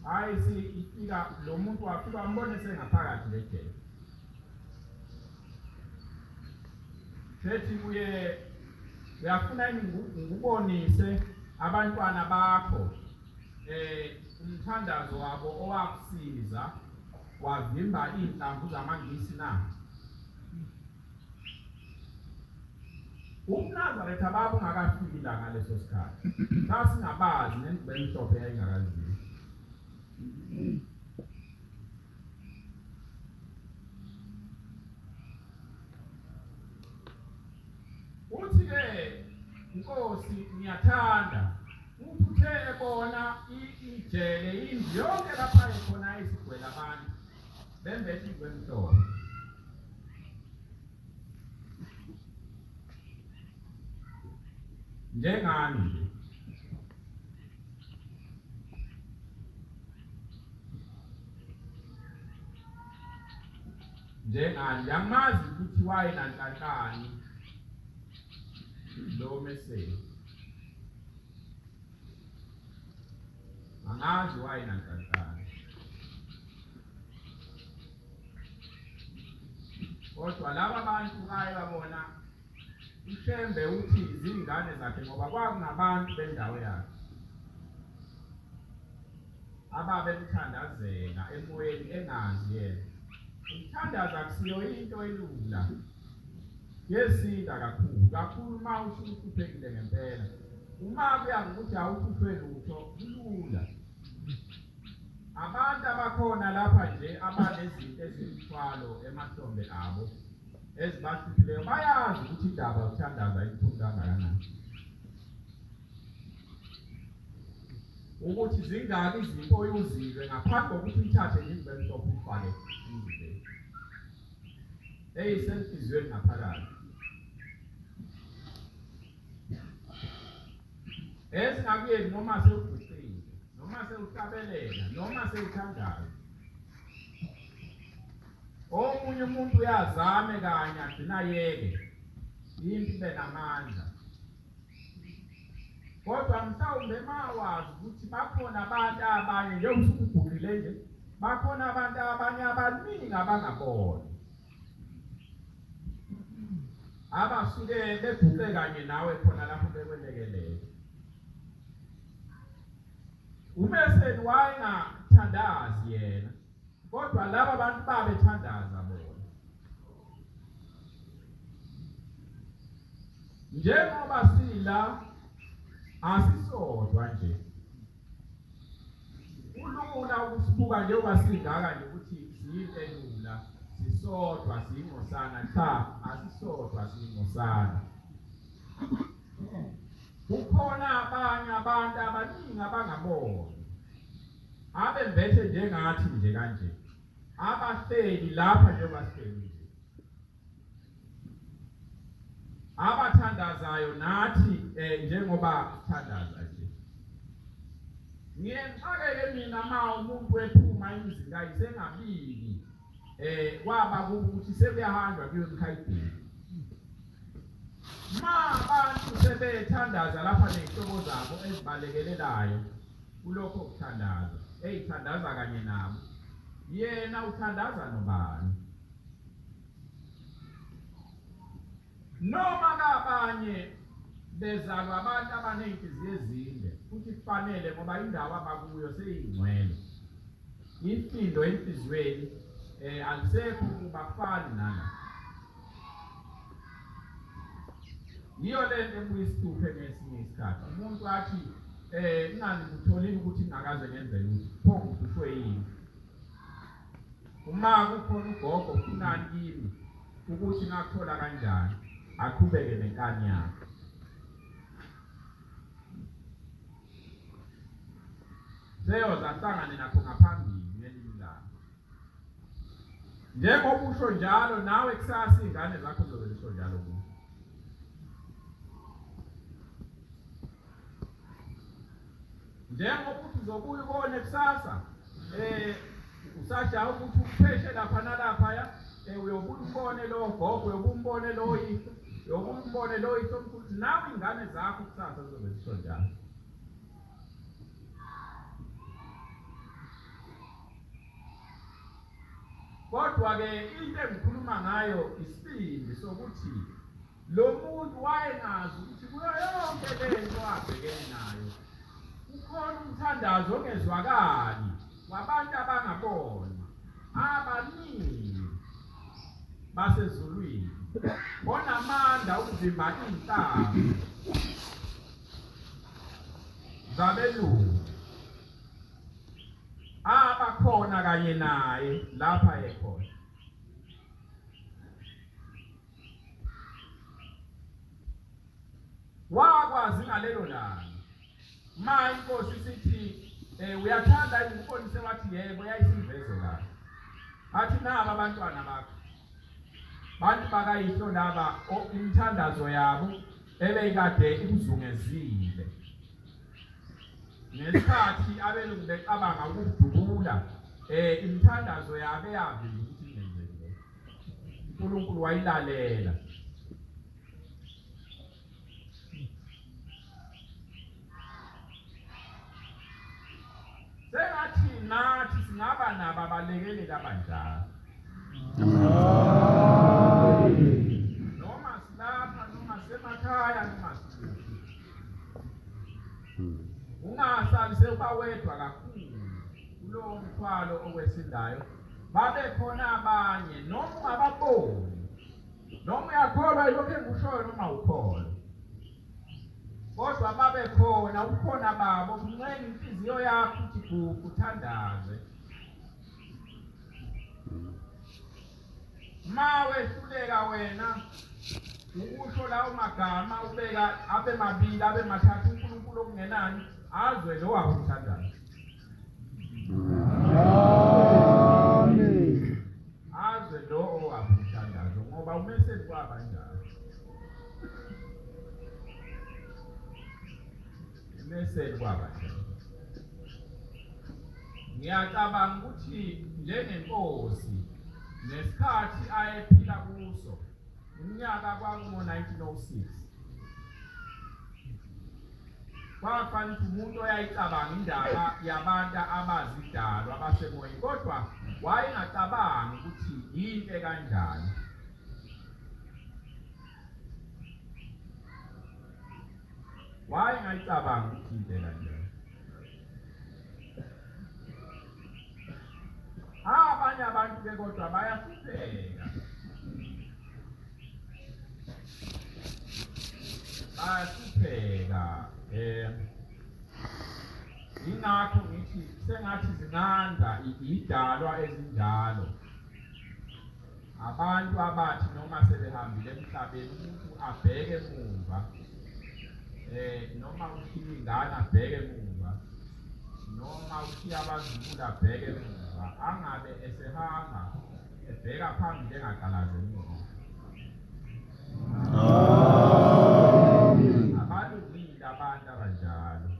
Hhayi si ifika lo muntu wafika wambona esengaphakathi le jele. Sethi kuye uyafuna yini ngikubonise abantwana bakho umthandazo wabo owakusiza wavimba iy'nhlamvu zamaNgisi na? UbuNazaretha babungakafiki la ngaleso sikhathi. Sasingabazi nengubo emhlophe yayingakaziwa. Uthi-ke Nkosi ngiyathanda uthi uthe ebona ijele indlu yonke lapha ekhona isigwele abantu bembethe ingubo emhlophe. Njengani nje njengani angimazi ukuthi wayenanhlanhlani lo meseli angazi wayenanhlanhlani kodwa laba bantu baye babona uShembe uthi izingane zakhe ngoba kwakunabantu bendawo yakhe ababemthandazela emoyeni engazi yena. Ukuthandaza akusiyo into elula, kuyesinda kakhulu kakhulu uma usuhluphekile ngempela. Uma kuya ngokuthi awuhlushwe lutho kulula. Abantu abakhona lapha nje abanezinto ezimthwalo emahlombe abo ezibahluphileyo bayazi ukuthi indaba yokuthandaza ibuhlungu kangakanani. Ukuthi zingaki izinto oyuzilwe ngaphambi kokuthi uyithathe nje ingubo emhlophe uyifake emzimbeni. Eyisenhliziyweni ngaphakathi. Ezingakuyeki noma sewuguqile, noma sewuhlabelela, noma sewuthandaza. Omunye umuntu uyazame kanye agcina yeke. Impi ibe namandla. Kodwa mhlawumbe mawazi ukuthi bakhona abantu abanye njengoba usuguqile nje, bakhona abantu abanye abaningi abangaboni, abasuke beguqe kanye nawe khona lapho bekwelekelela. Umeseni wayengathandazi yena, kodwa laba bantu babethandaza bona. Njengoba sila asisodwa nje, kulula ukusibuka njengoba singaka nje ukuthi siyinto elula, sisodwa siyingcosana. Cha, asisodwa siyingcosana. Kukhona abanye abantu abaningi abangaboni, abembethe njengathi nje kanje, abahleli lapha njengoba sihleli nje, abathandazayo nathi njengoba sithandaza nje. Ngiye ngixakeke mina ma umuntu ephuma emzini kayise engabiki, kwaba ukuthi sekuyahanjwa kuyo emkhayibhini. Ma abantu sebethandaza lapha ney'hlobo zabo ezibalekelelayo kulokho kuthandaza, eyithandaza kanye nabo, yena uthandaza nobani? Noma kabanye bezalwa abantu abaney'nhliziyo ezinde, futhi kufanele ngoba indawo abakuyo seyingcwele. Ifindo enhliziyweni alisekho kubafani nala. Yiyo le nto ebuye isihluphe ngesinye isikhathi. Umuntu athi ingani ngitholile ukuthi ngingakaze ngenze lutho, pho ngihlushwe yini? Uma kukhona ugogo ufunani kimi ukuthi ngakuthola kanjani, aqhubeke nenkani yakhe. Seyoze ahlangane nakho ngaphambili ngelinye ilanga. Njengoba usho njalo nawe kusasa iy'ngane zakho zobe zisho njalo kuwe. Njengoba uthi uzobuya ubone kusasa, usajaha ukuthi upheshe lapha nalaphaya, uyobuya umbone lowo gogo, uyobuya umbone lowo yihlo, uyobuya umbone lowo yihlo omkhulu, nawe iy'ngane zakho kusasa zizobe zisho njalo. Kodwa-ke into engikhuluma ngayo isibindi sokuthi lo muntu wayengazi ukuthi kuyo yonke le nto abhekene nayo kukhona umthandazo ongezwakali wabantu abangaboni abaningi basezulwini onamandla okuvimba iy'nhlamvu zabelungu abakhona kanye naye lapha ekhona. Wakwazi ngalelo langa ma inkosi sithi uyathanda yini ukubonise, wathi yebo, yayisimveze kahle. Athi naba abantwana bakho, bantu bakayihlo laba, imithandazo yabo ebeyikade ikuzungezile. Ngesikhathi abelungu becabanga ukudubula, imithandazo yabo eyavimba ukuthi ingenzeki lokho. uNkulunkulu wayilalela. Sengathi nathi singaba nabo abalekeleli abanjalo. Noma silapha, noma semakhaya, noma sikuphi. Ungahlali sewuba wedwa kakhulu kulowo mthwalo okwesindayo. Babe khona abanye, noma ungababoni, noma uyakholwa yilokhu engikushoyo, noma ukholwa, kodwa babe khona, ubukhona babo buncenga inhliziyo yakho ukuthi gugu uthandaze. Ma wehluleka wena ukusho lawo magama, ubeka abe mabili abe mathathu, uNkulunkulu okungenani azwe lo wakuthandaza. Amen. Azwe lo owakuthandaza, ngoba umeseni kwaba njalo. Umeseni kwaba njalo. Ngiyacabanga ukuthi njengenkosi ngesikhathi ayephila kuso, Umnyaka kwakungo-1906. Kwafanele ukuthi umuntu oyayicabanga indaba yabantu abazidalwa abasemoyeni, kodwa wayengacabangi ukuthi yinto kanjani. Wayengayicabangi ukuthi into kanjani. Abanye abantu ke kodwa bayahlupheka. Bayahlupheka ingakho ngithi sengathi zinganda idalwa ezinjalo. Abantu abathi noma sebehambile emhlabeni umuntu abheke emuva noma ushiya ingane abheke emuva noma ushiya abazukulu abheke emuva, angabe esehamba ebheka phambili engaqalazi emuva. Amen. Abalungile abantu abanjalo,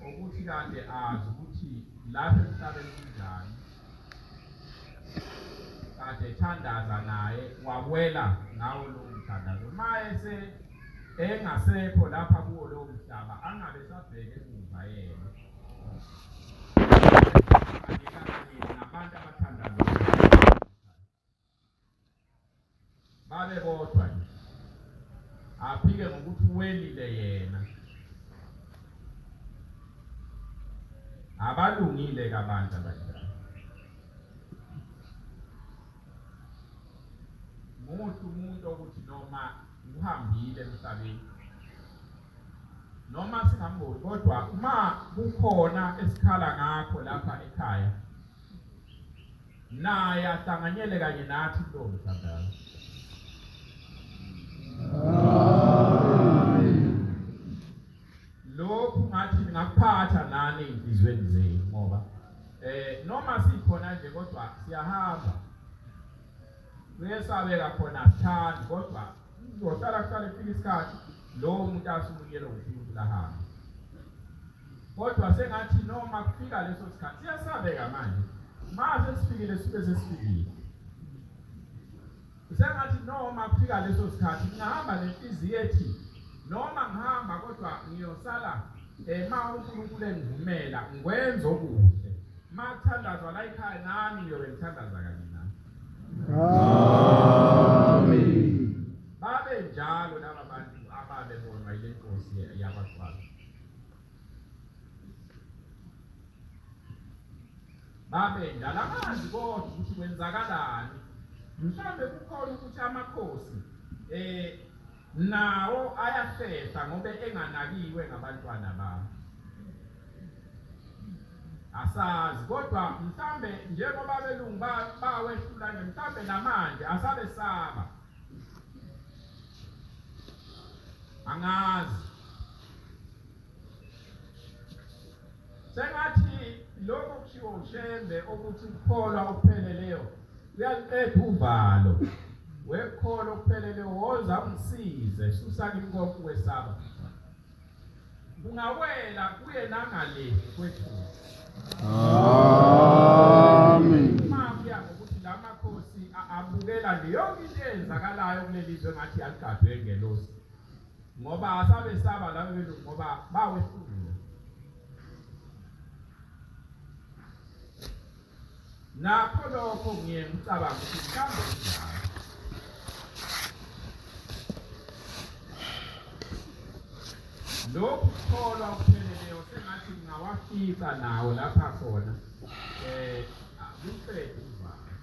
ukuthi kade azi ukuthi lapha emhlabeni kunjani, kade ethandaza naye wawela ngawo lowo mthandazo. Mayese engasekho lapha kuwo lowo mhlaba, angabe sabheke emuva yena nabantu abathandaza babe bodwa nje, aphike ngokuthi uwelile yena. Abalungile kabantu abanjalo. Muhle umuntu okuthi noma uhambile emhlabeni, noma singamboni, kodwa uma kukhona esikhala ngakho lapha ekhaya, naye ahlanganyele kanye nathi kulowo mthandazo. Lokhu ngathi ningakuphatha nani ey'nhliziyweni zenu, ngoba noma sikhona nje kodwa siyahamba. Kuyesabeka khona, asithandi, kodwa kuzohlala kuhlale kufika isikhathi lowo muntu asukunyelwe uNkulunkulu ahambe. Kodwa sengathi noma kufika leso sikhathi siyasabeka manje, ma sesifikile suke sesifikile. Sengathi noma kufika leso sikhathi ngingahamba nenhliziyo ethi noma ngihamba kodwa ngiyosala ma uNkulunkulu engivumela ngikwenza okuhle. Ma kuthandazwa la ekhaya nami ngiyobe ngithandaza kanye nami. Amen. Babe njalo laba bantu ababebonwa yile nkosi yakwaGcwala. Babe njalo, angazi kodwa ukuthi kwenzakalani. Mhlawumbe kukhona ukuthi amakhosi nawo ayahlehla ngoba enganakiwe ngabantwana bawo. Asazi, kodwa mhlambe njengoba abelungu bawehlula nje, mhlambe namanje asabesaba. Angazi. Sengathi lokho kushiwo uShembe ukuthi ukukholwa okupheleleyo kuyaliqeda uvalo. Wekukholwa okupheleleyo, woza ungisize, susa kimi konke ukwesaba. Kungawela kuye nangale kwethu. Amen. Uma kuya ngokuthi la makhosi abukela nje yonke into eyenzakalayo kuleli zwe ngathi yaligadwe ngelosi, ngoba asabesaba laba belungu ngoba bawehlula. Nakho lokho ngiye ngicabanga ukuthi mhlawumbe kunjalo. Lokhu kukholwa okupheleleyo sengathi ngingawafica nawo lapha khona kuqede uvalo.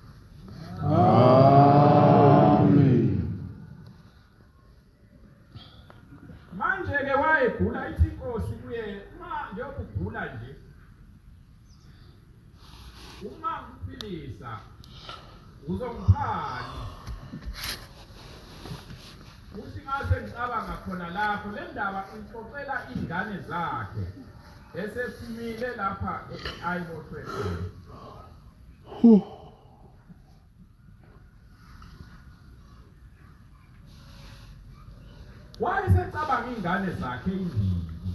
Amen. Manje ke wayegula, ithi inkosi kuye, uma njengoba ugula nje, uma ngikuphilisa uzongiphani? Uthi ngase ngicabanga khona lapho, le ndaba ixoxela iy'ngane zakhe esephumile lapha ayiboshwe khona. Wayesecabanga iy'ngane zakhe imbili.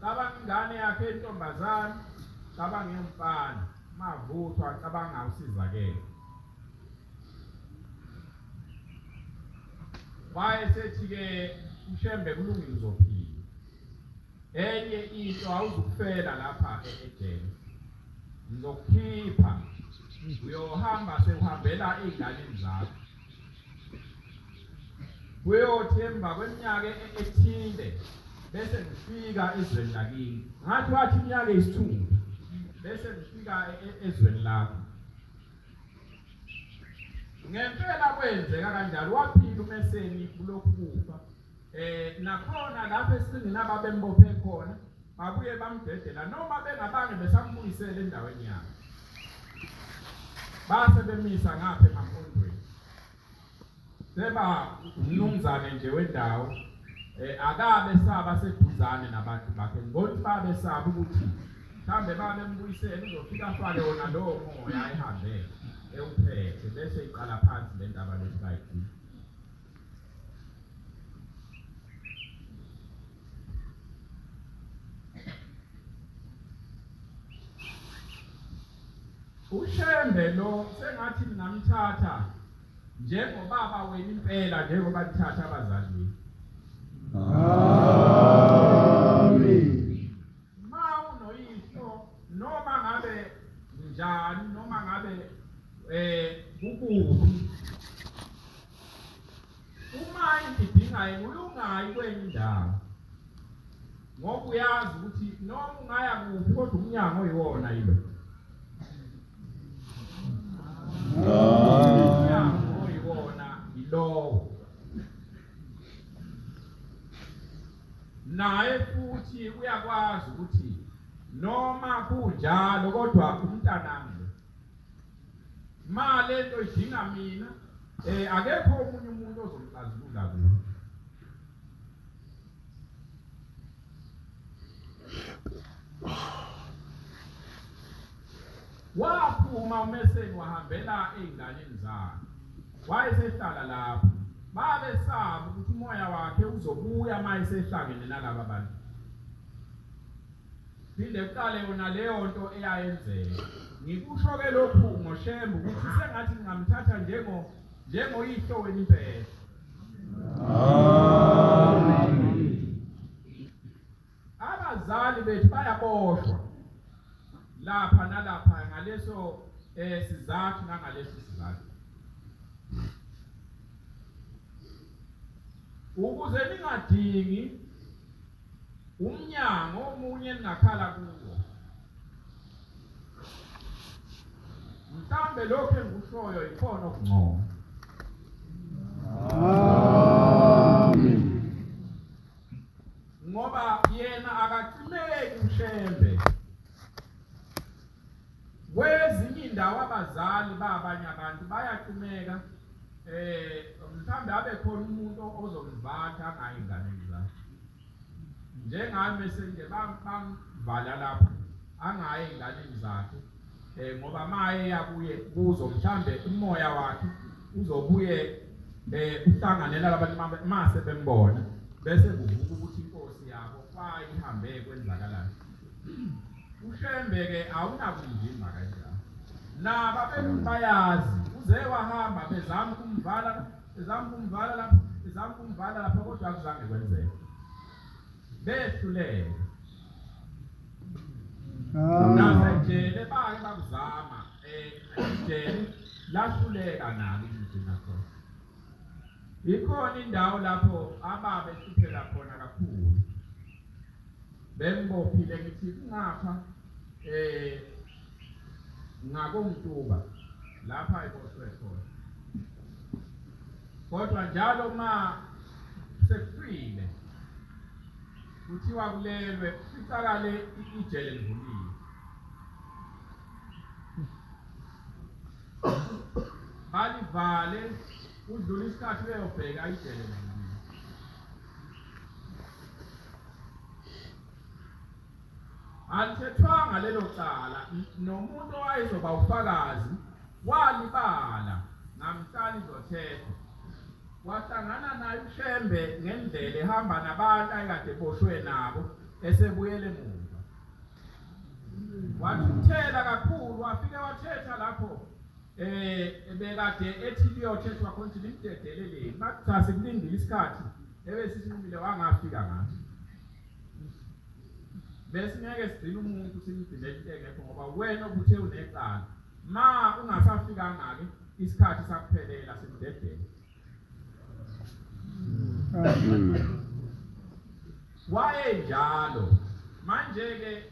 Cabanga ingane yakhe intombazane, cabanga eyomfana. Mavuthwa cabanga usizakele. Wayesethi ke uShembe kulungile uzophila. Enye into awuzukufela lapha ejele. Ngizokukhipha uyohamba sewuhambela ey'nganeni zakho. Kuyothi emva kweminyaka ethile bese ngifika ezweni lakini. Ngathi wathi iminyaka eyisithupha bese ngifika ezweni lakho. Ngempela kwenzeka kanjalo waphila uMeseni kulokhu kufa. Eh nakhona lapho esingini ababembophe khona babuye bamdedela noma bengabange besambuyisela endaweni yakhe. Base bemisa ngapha emampondweni. Seba umnumzane nje wendawo eh akabe saba seduzane nabantu bakhe ngokuthi babe saba ukuthi mhlambe babembuyisela uzofika afake wona lowo moya ehambe ewuphethe bese iqala phansi le ndaba lesikayigcina. UShembe lo sengathi ningamthatha njengobaba wenu impela njengoba nithatha abazali benu. Amen. Ma unoyihlo noma ngabe njani noma ngabe eh kukuphi uma into idinga yena uyungayi kwenye indawo ngoba uyazi ukuthi noma ungaya kuphi kodwa umnyango oyiwona yilo umnyango oyiwona yilowo naye futhi uyakwazi ukuthi noma kunjalo kodwa umntanami ma lento idinga mina eh akekho omunye umuntu ozomxazulula kuyo waphuma umeseni wahambela ezinganeni zakhe wayesehlala lapho babesaba ukuthi umoya wakhe uzobuya uma esehlangene nalaba bantu Phinde kuqale yona leyo nto eyayenzeka. Ngikusho ke lokhu ngoShembe ukuthi sengathi ngingamthatha njengo njengoyihlo wenu impela. Amen. Abazali bethu bayaboshwa lapha nalapha ngaleso eh sizathu nangaleso sizathu. Ukuze ningadingi Umnyango omunye eningakhala kuwo. Mhlambe lokho engikushoyo ikhona okungcono. Amen. Ngoba yena akacimeki uShembe. Kwezinye indawo abazali babanye abantu bayacimeka eh mhlambe abe khona umuntu ozomvatha angayi enganeni zakhe. Njengami senje bamvala lapho angayi enganeni zakhe eh ngoba maye yakuye kuzo mhlambe umoya wakhe uzobuye eh uhlangane nalabantu mase bembona bese kuvuka ukuthi inkosi yabo kwayihambe kwenzakalani. UShembe ke awunakumvimba kanjalo. Nabo abelungu bayazi uze wahamba bezama ukumvala bezama ukumvala lapho bezama ukumvala lapho kodwa akuzange kwenzeke. Behluleka. Nasejele bake bakuzama eh ejele lahluleka nalo ukugcina khona. Ikhona indawo lapho ababe hlupheka khona kakhulu. Bembophile ngithi kungapha eh ngakomtuba lapha eboshwe khona. Kodwa njalo ma sekuhlwile kuthiwa kulelwe kuficakale ijele livuliwe. Balivale kudlula isikhathi beyobheka ijele livuliwe. Alithethwanga lelo cala nomuntu owayezoba ufakazi walibala ngamhla lizothethwa. Wahlangana naye uShembe ngendlela ehamba nabantu ayekade eboshwe nabo esebuyele emuva. Wathukuthela kakhulu wafike wathetha lapho ebekade ethi liyothethwa khona ukuthi limdedeleleni makuthiwa sikulindile isikhathi ebesisinqumile wangafika ngaso besingeke sigcine umuntu simgcine into engekho ngoba wena obuthe unecala ma ungasafikanga-ke isikhathi sakuphelela simdedele Wayenjalo. Manje-ke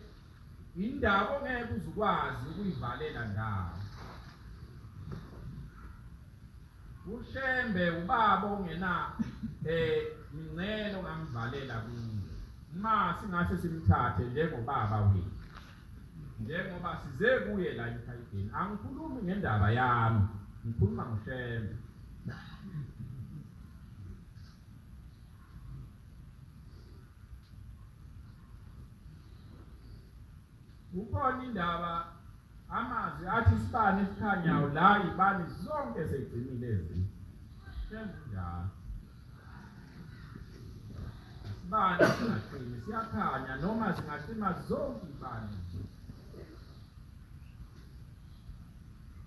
indaba ongeke uze ukwazi ukuyivalela ndawo. UShembe ubaba ongena mingcele ongamvalela kuyo. Uma singase simthathe njengobaba wethu. Njengoba size kuye la eMkhayideni, angikhulumi ngendaba yami, ngikhuluma ngoShembe. Kukhona indaba amazwi athi isibani esikhanyayo la ibani zonke seyigcinile ezinye. Shembe njalo. Isibani singacimi siyakhanya noma singacima zonke ibani.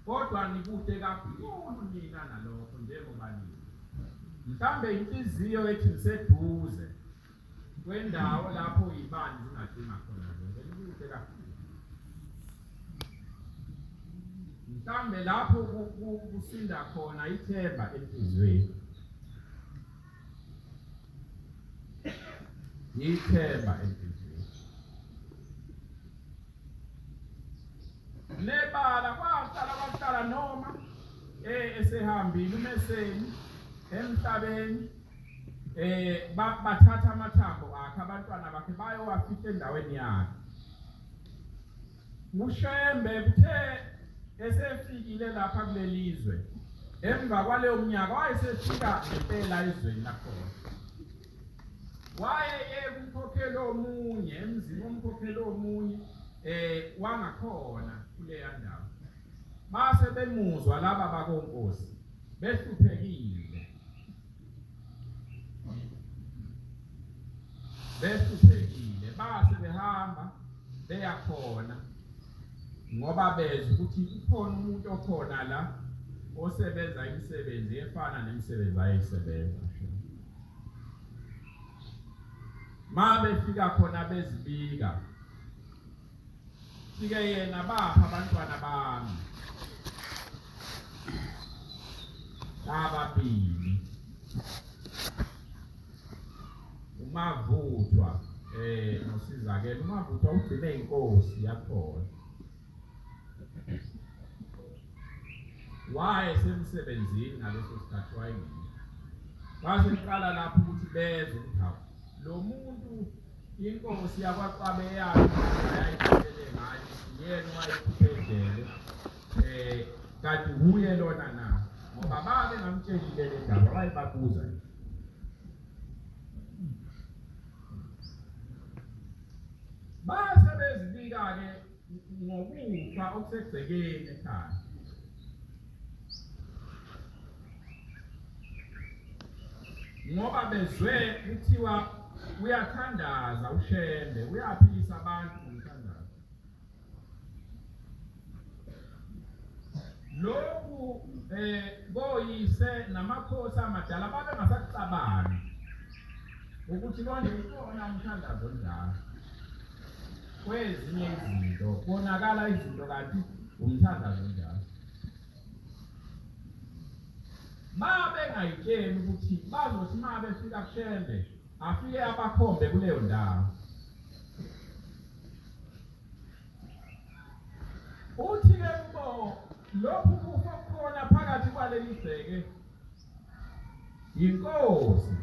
Kodwa nikude kakhulu nina nalokho njengoba nina. Mhlambe inhliziyo ethi ngiseduze kwendawo lapho ibani zingacima khona zonke nikude kakhulu. Mhlambe lapho kusinda khona ithemba enhliziyweni. Ithemba enhliziyweni. Nebala kwahlala kwahlala noma esehambile umeseni emhlabeni bathatha amathambo akhe abantwana bakhe bayowafihla endaweni yakhe. UShembe kuthe esefikile lapha kulelizwe emva kwaleyo mnyaka wayesefika ngempela ezweni lakhona. Wayeye kumkhokheli omunye emzini womkhokheli omunye wangakhona kuleya ndawo. Base bemuzwa laba bakonkosi behluphekile. Behluphekile base behamba beya khona ngoba bezwa ukuthi kukhona umuntu okhona la osebenza imisebenzi efana nemisebenzi ayeyisebenza. Ma befika khona bezibika fike yena bapha abantwana bami ababili uMavuthwa noSizakele. uMavuthwa ugcine inkosi yakhona, wayesemsebenzini ngaleso sikhathi wayengekho. Base kuqala lapho ukuthi bezwe ukuthi hawu lo muntu inkosi yakwaQwabe yakhe yayitshele ngayo yena wayekhuphe ejele kanti wuye lona na, ngoba babe ngamtshelile le ndaba wayebabuza. Base bezibika-ke ngokufa okusegcekeni ekhaya. Ngoba bezwe kuthiwa uyathandaza uShembe, uyaphilisa abantu ngomthandazo. Lokhu koyise namakhosi amadala babe ngasakucabangi ukuthi konje ukhona umthandazo onjalo. Kwezinye izinto konakala izinto kanti umthandazo onjalo. Babengayitsheli ukuthi bazothi uma befika kuShembe afike abakhombe kuleyo ndawo. Uthi-ke kubo lokhu kufa kukhona phakathi kwaleli gceke yinkosi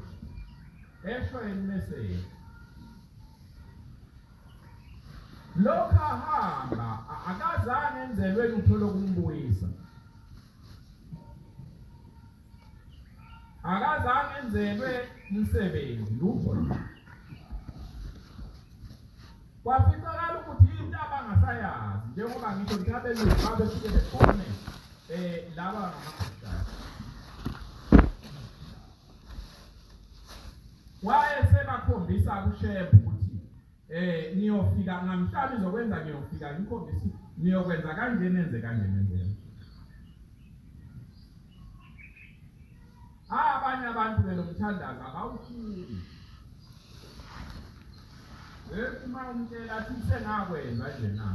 esho emeseni. Lokhu ahamba akazange enzelwe lutho lokumbuyisa. Akazange enzelwe umsebenzi lutho. Kwaficakala ukuthi into abangasayazi njengoba ngisho nje abelungu babefike begome laba ngamakhosikazi. Wayesebakhombisa kuShembe ukuthi Niyofika ngamhlaba izokwenza ngiyofika ngikhombisa niyokwenza kanje nenze kanje nenze. Abanye abantu ke lo mthandazo abawufuni. Uma umtshela athi sengakwenza nje na.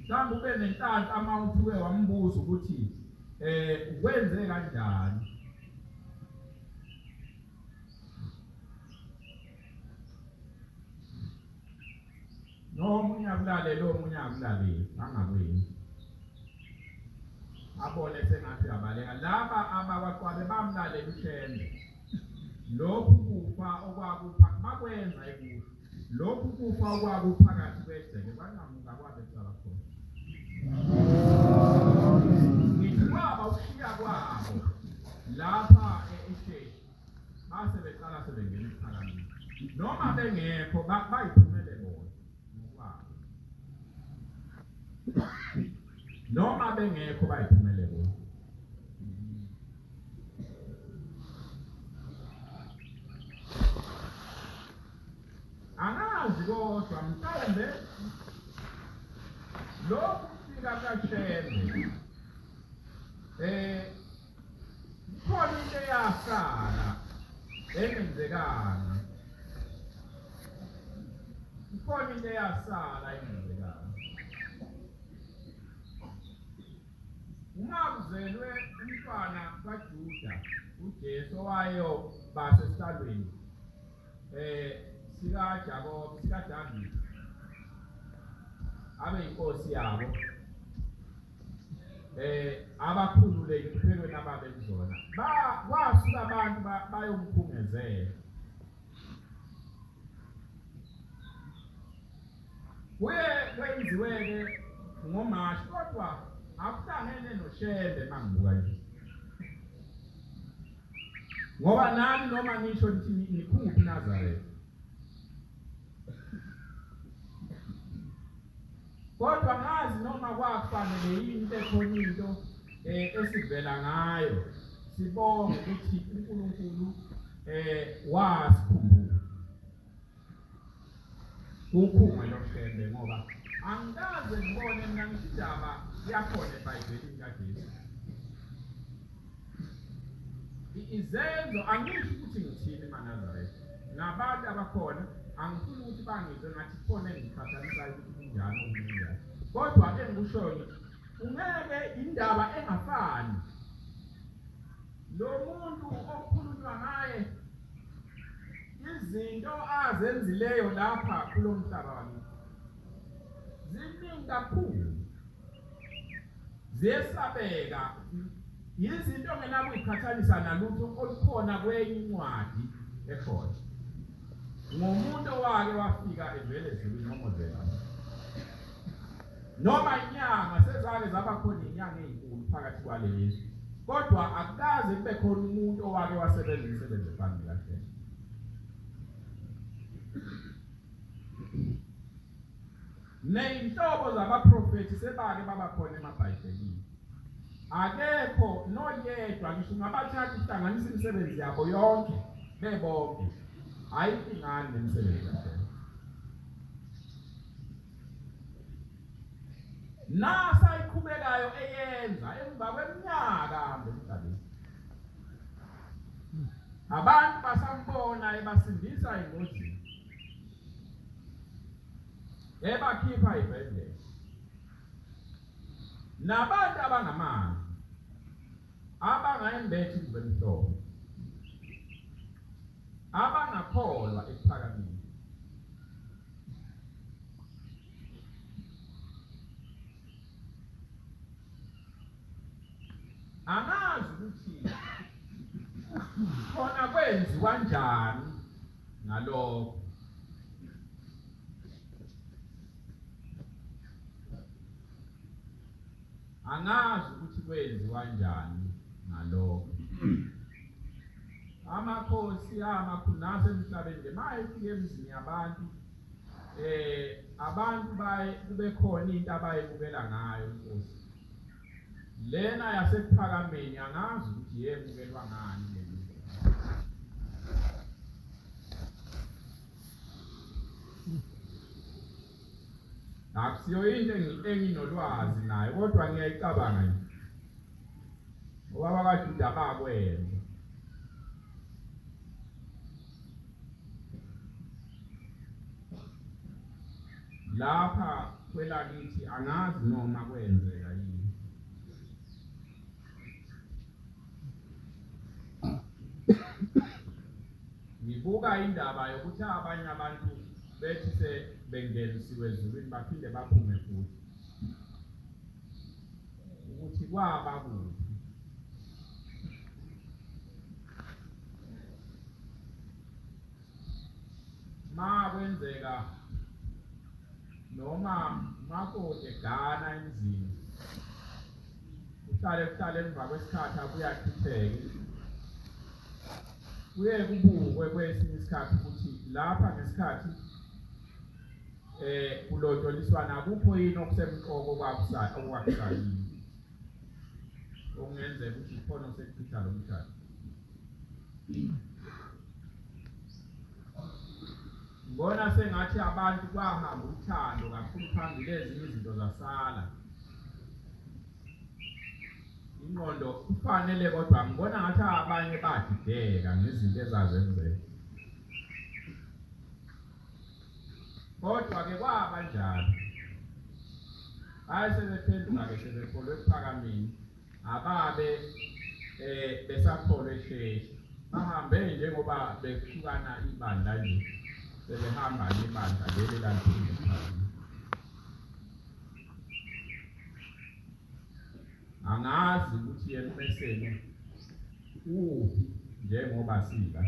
Mhlawumbe ube nenhlanhla uma uthuke wambuza ukuthi ukwenze kanjani. Nomunye akulalela omunye akulaleli angakwenzi. Abone sengathi uyabaleka. Laba abakwaqwabe bamlalela uShembe. Lokhu kufa okwakupha bakwenza ekusho. Lokhu kufa okwakuphakathi kwegceke kwanqamuka kwabe kusaba khona. Ngithi kwaba ukushiya kwabo lapha eSheshi base beqala sebengena ekuphakameni. Noma bengekho bayiphumele bona ngokwabo. Noma bengekho bayiphumele bona. Angazi kodwa mhlawumbe lokhu kufika kaShembe kukhona into eyasala engenzekanga. Kukhona into eyasala engenzekanga. Uma kuzelwe umntwana kaJuda uJesu owayoba sesihlalweni sikaJakobe sikaDavide abe inkosi yabo abakhulule inhluphekweni ababe kuzona, kwasuka abantu bayomkhungezela. Kuye kwenziwe-ke ngoMashi, kodwa akuhlangene noShembe mangibuka nje. Ngoba nani noma nisho nithi nikhuphi Nazareth. Kodwa ngazi noma kwakufanele yini ekhona into esivela ngayo sibonge ukuthi uNkulunkulu wasikhumbula. Ukhungwe loShembe ngoba angikaze ngibone mina ngisho indaba yakhona eBhayibhelini kaJesu. Izenzo angisho ukuthi ngithini emaNazaretha nabantu abakhona angifuni ukuthi bangizwe ngathi khona engiqhathanisayo ukuthi kunjani okunjani, kodwa engikushoyo ngithi ungeke indaba engafani. Lo muntu okukhulunywa ngaye izinto azenzileyo lapha kulo mhlaba wakithi ziningi kakhulu, ziyesabeka, izinto ongenakuyiqhathanisa nalutho olukhona kwenye incwadi ekhona ngomuntu owake wafika evele ezulwini noma ovela noma inyanga. Sezake zaba khona inyanga ezinkulu phakathi kwaleli, kodwa akukaze kube khona umuntu owake wasebenza umsebenzi efana kahle. Ney'nhlobo zabaprofethi sebake baba khona emaBhayibhelini, akekho noyedwa ngisho ungabathatha uhlanganisa imisebenzi yabo yonke bebonke, ayilingani nemisebenzi yabo. Nasa iqhubekayo eyenza emva kweminyaka emhlabeni, abantu basambona ebasindisa engozini, ebakhipha ibhedlela, nabantu abangamanzi abangayembethi ingubo emhlophe, abangakholwa ekuphakameni. Angazi ukuthi khona kwenziwa kanjani ngalokho. Angazi ukuthi kwenziwa kanjani ngalokho. Amakhosi amakhulu nasemhlabeni nje mayefika emzini yabantu abantu baye kube khona into abayibukela ngayo inkosi lena yasekuphakameni. Angazi ukuthi yemukelwa ngani le nto. Akusiyo into enginolwazi nayo, kodwa ngiyayicabanga nje. Ngoba abakaJuda bakwenza. Lapha kwelakithi angazi noma kwenzeka yini. Ngibuka indaba yokuthi abanye abantu bethi sebengenisiwe ezulwini baphinde baphume futhi. Ukuthi kwaba kuphi? Ma kwenzeka noma makoti egana emzini uhlale kuhlale emva kwesikhathi abuye achitheke, kuye kubukwe kwesinye isikhathi ukuthi lapha ngesikhathi kulotsholiswana akukho yini okusemqoka okwakusayini okungenzeka ukuthi khona osekuchitha lo mshado. Ngibona sengathi abantu kwahamba uthando kakhulu phambili, ezinye izinto zasala. Ingqondo kufanele, kodwa ngibona ngathi abanye badideka ngezinto ezazenzeka. Kodwa-ke kwaba njalo. Hayi sebephenduka-ke sebekholwe ekuphakameni, ababe besakholwe esheshe. Bahambe njengoba behlukana ibandla nje, sebehamba nebandla leli laliphinde phambili. Angazi ukuthi yena umeseni uphi njengoba sila,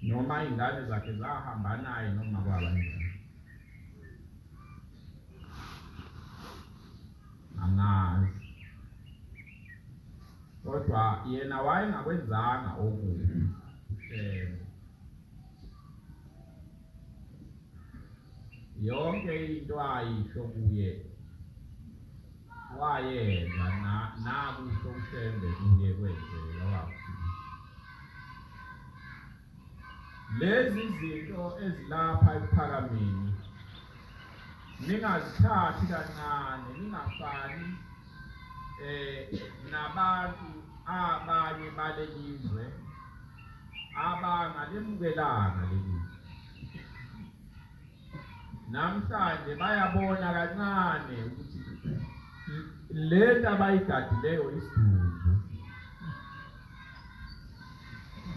noma ingane zakhe zahamba naye noma kwaba njani, angazi. Kodwa yena wayengakwenzanga okubi uShembe. Yonke into ayisho kuye wayenza, nakusho uShembe kuye kwenzeka wafika. Lezi zinto ezilapha ekuphakameni ningazithathi kancane, ningafani nabantu abanye balelizwe abangalemukelanga leli. Namhlanje bayabona kancane ukuthi lento abayigadileyo isidumbu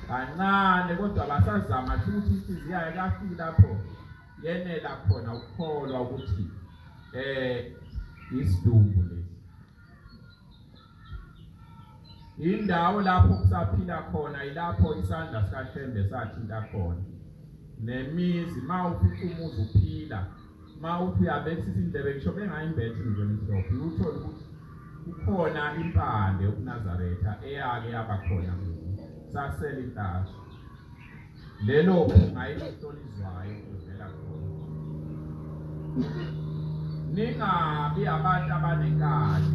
kancane, kodwa basazama ukuthi inhliziyo ayikafiki lapho yenela khona ukukholwa ukuthi isidumbu lesi. Indawo lapho kusaphila khona ilapho isandla sikaShembe sathinta khona. Nemizi ma ufica umuzi uphila, ma uthi uyabethisa indlebe ngisho bengayimbethi nje emhlophe, uthole ukuthi kukhona impande yokuNazaretha eyake yaba khona kuyo, sasele inhlanhla. Lelo phunga elitolizwayo kuvela khona. Ningabi abantu abanenkani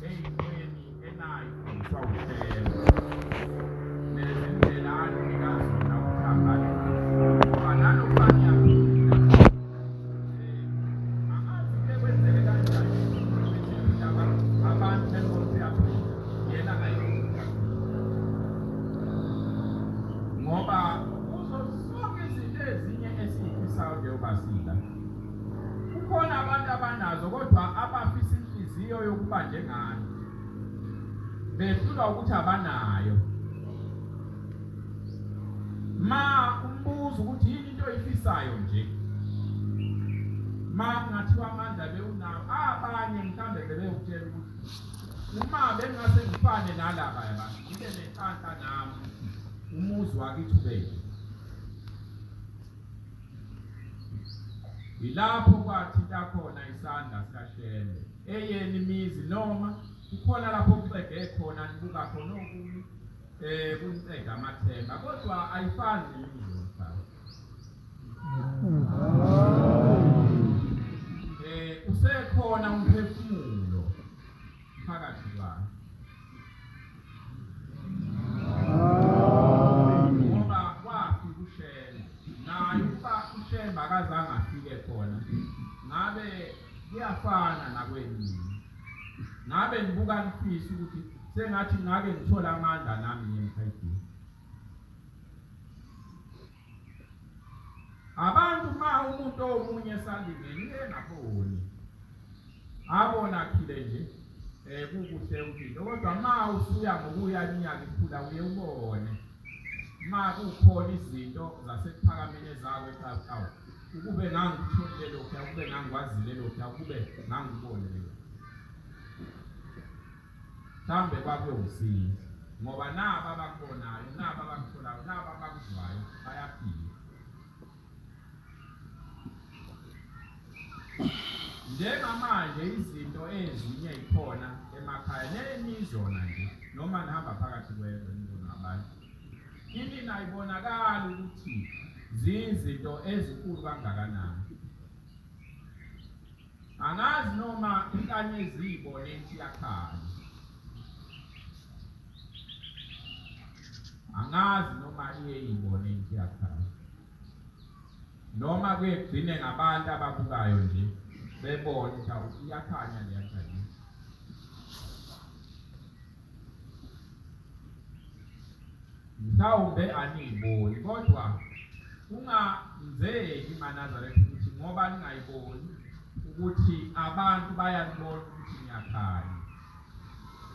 eyintweni enayifundiswa uShembe nezindlela anika zona ukuhamba ngoba nanokuba niyaphila. Angazi ke kwenzeke kanjani ukuthi abantu bebona uyaphila yena akayiphila, ngoba kuzo zonke izinto ezinye esiyifisayo njengoba sila kukhona abantu abanazo kodwa abafisa inhliziyo yokuba njengani, behlulwa ukuthi abanayo. Ma umbuzo ukuthi yini into oyifisayo nje, ma kungathiwa amandla bewunawo, abanye mhlambe bebeyokutshela ukuthi uma bengingase ngifane nalaba abantu ngibe nenhlanhla nami umuzi wakithi ube yilapho kwathinta khona isandla sikaShembe eyeni imizi, noma kukhona lapho kuxege khona nibuka khona okunye kunicega amathemba, kodwa ayifani nemizi yomhlaba. Usekhona umphefumulo phakathi kwayo, ngoba kwafika uShembe naye. Ukuba uShembe akazange afike khona Ngabe nibuka nifisa ukuthi sengathi ngake ngithola amandla nami ngiye. Abantu ma umuntu omunye salingeni engaboni abona akhile nje kukuhle impilo, kodwa ma usuya ngokuya iminyaka ikhula uye ubone ma kukhona izinto zasekuphakameni ezakwe eqaqawu, ukube ngangitholile lokhu, ukube ngangikwazile lokhu, ukube ngangibone lokhu, mhlawumbe kwakuyongisiza, ngoba naba abakubonayo, naba abakutholayo, naba abakuzwayo bayaphila. Njengamanje izinto ezinye ikhona emakhaya nenizona nje noma nihamba phakathi kwezwe nibona abantu, kinina ayibonakali ukuthi zizinto ezinkulu kangakanani. Angazi noma inkanyezi iyibone ithi iyakhanya, angazi noma iye iyibone ithi iyakhanya, noma kuyegcine ngabantu ababukayo nje bebone ukuthi iyakhanya leya nkanyezi. Mhlawumbe aniyiboni, kodwa kungenzeki maNazaretha ukuthi ngoba ningayiboni ukuthi abantu bayalibona ukuthi niyakhanya,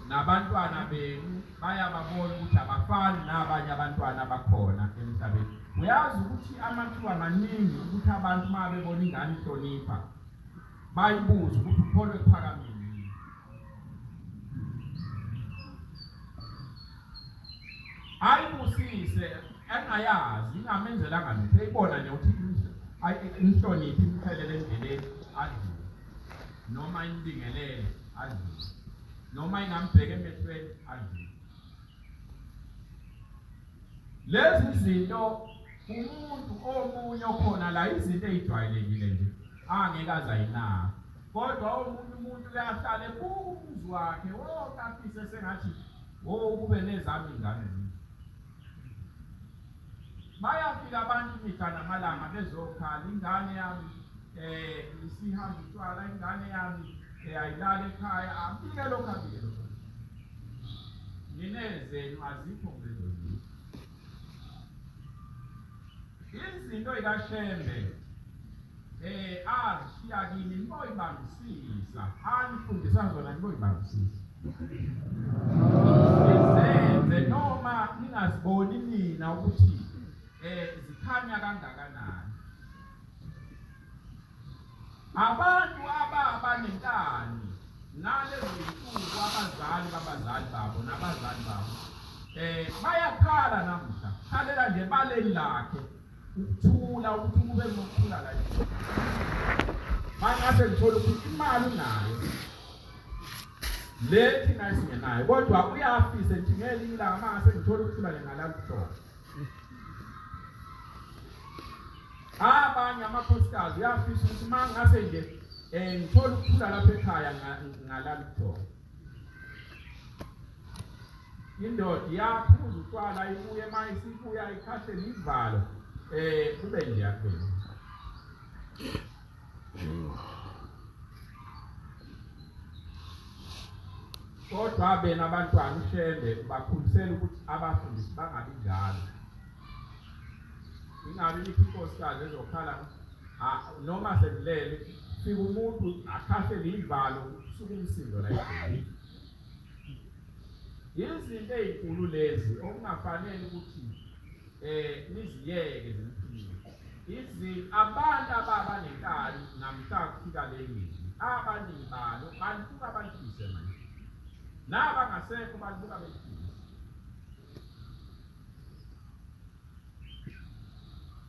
nabantwana benu bayababona ukuthi abafani nabanye abantwana abakhona emhlabeni. Uyazi ukuthi amathuba maningi ukuthi abantu uma bebona ingane ihlonipha bayibuze ukuthi ukholwe ekuphakameni yini. Ayibusise engayazi, ingamenzelanga lutho, eyibona nje ukuthi imhloniphe, imqhelele endleleni adlule, noma imbingelele adlule, noma ingambheka emehlweni adlule. Lezi zinto umuntu omunye okhona la, izinto ezijwayelekile nje angeke aze ayinake, kodwa omunye umuntu uyahlala ebuka umuzi wakhe wonke afise sengathi kube nezami ingane zini. Bayafika abantu imihla namalanga bezokhala, ingane yami isihamba utshwala, ingane yami ayilali ekhaya, abike lokho abike lokho. Ninezenu azikho kulezo zinto. Izinto zikaShembe azishiya kini niboyibambisisa, anifundisa zona niboyibambisisa. Izenze noma ningaziboni nina ukuthi zikhanya kangakanani. Abantu abanenkani nalezo zinsuku, abazali babazali babo nabazali babo bayakhala namuhla, khalela nje baleni lakhe ukuthula, ukuthi kube nokuthula la. Mangase ngithola ukuthi imali unayo le thina esingenayo, kodwa uyafisa nje ngelinye ilanga mangase ngithola ukuthula ngalalo hlobo. Abanye amakhosikazi uyafisa ukuthi mangase nje ngithola ukuthula lapha ekhaya ngalalo hlobo. Indoda iyaphuza utshwala ibuye, uma isibuya ikhahlele ivalo kube nje yakubeni. Kodwa bena abantwana uShembe ubakhulisela ukuthi abafundisi bangabi njalo. Ingabi ikho inkosikazi ezokhala noma sekulele, fika umuntu akhahlele ivalo kusuka umsindo la endlini. Izinto ezinkulu lezi okungafanele ukuthi niziyeke zimphile. Abantu ababa nenkani namhla kufika leli zwi, abaningi balo balibuka balifise manje, nabangasekho balibuka belifise,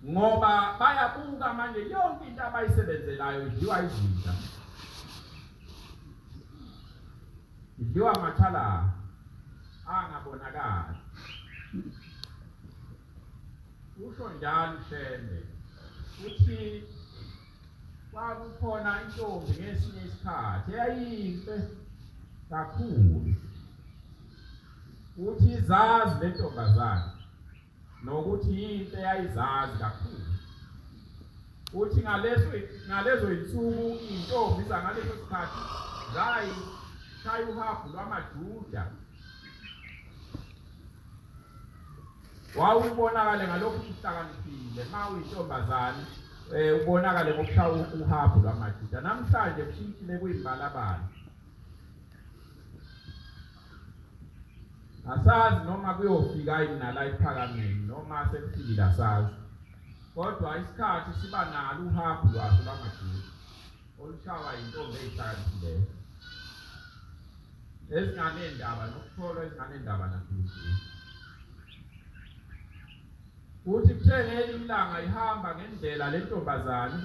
ngoba bayabuka manje yonke into abayisebenzelayo idliwa izinja, idliwa amathala angabonakali. Usho njalo uShembe uthi kwakukhona intombi ngesinye isikhathi eyayinhle kakhulu, uthi izazi le ntombazane nokuthi yinto eyayizazi kakhulu. Uthi ngalezo insuku intombi zangaleso sikhathi zayishaya Shaya uhabhu lwamaJuda. Wawubonakale ngalokhu uhlakaniphile uma uyintombazane ubonakale ngokushaya uhabhu lwamaJuda. Namhlanje kushintshile kuyimbalabala. Asazi noma kuyofika yini nala ephakameni noma sekufikile asazi. Kodwa isikhathi siba nalo uhabhu lwaso lwamaJuda olushawa yintombi eyihlakaniphileyo. Ezinganendaba nokutholwa, ezinganendaba naNkulunkulu. Uthi kuthe ngelinye ilanga ihamba ngendlela le ntombazane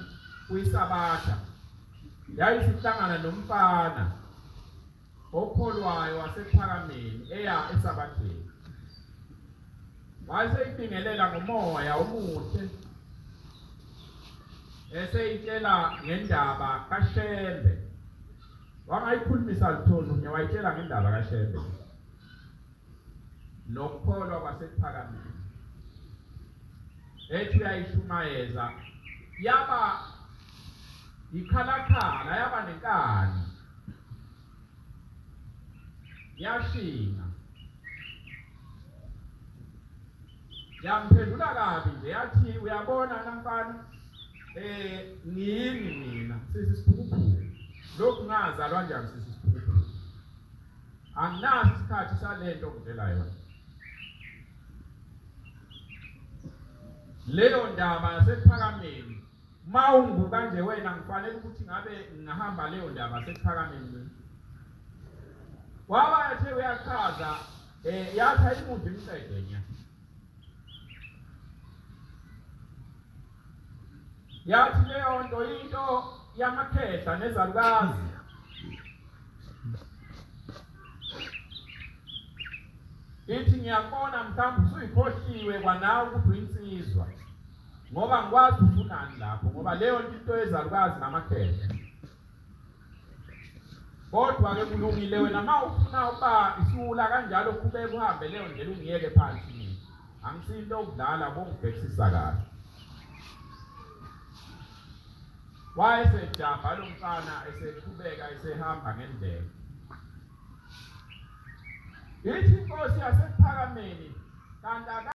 kuyiSabatha, yayisihlangana nomfana okholwayo wasePhakameni eya eSabatheni. Wayeseyibingelela ngomoya omuhle eseyitshela ngendaba kaShembe. Wangayikhulumisa lutho olunye, wayitshela ngendaba kaShembe nokukholwa kwasePhakameni. Ethi uyayishumayeza yaba yikhalakhala, yaba nenkani, yashinga, yamphendula kabi nje, yathi uyabona namfana, ngiyini mina sisi siphukuphuku, lokhu ngazalwa njani sisi siphukuphuku, anginaso isikhathi salento ngitshela yona. Leyo ndaba yasePhakameni uma ungibuka nje wena ngifanele ukuthi ngabe ngingahamba leyo ndaba yasePhakameni mina. Waba ethe uyachaza yathi ayimudla imqede nya. Yathi leyo nto into yamakhehla nezalukazi. Ithi ngiyakubona mhlawumbe usuyikhohliwe kwanawe ukuthi uyinsizwa, ngoba ngikwazi ufunani lapho, ngoba leyo nto into yezalukazi namakhehla. Kodwa-ke kulungile wena uma ufuna ukuba isiwula kanjalo qhubeka uhambe leyo ndlela ungiyeke phansi mina. Angisinto yokudlala, bongibhekisisa kahle. Wayesejabha lo mfana eseqhubeka esehamba ngendlela. Ithi inkosi yasePhakameni kanti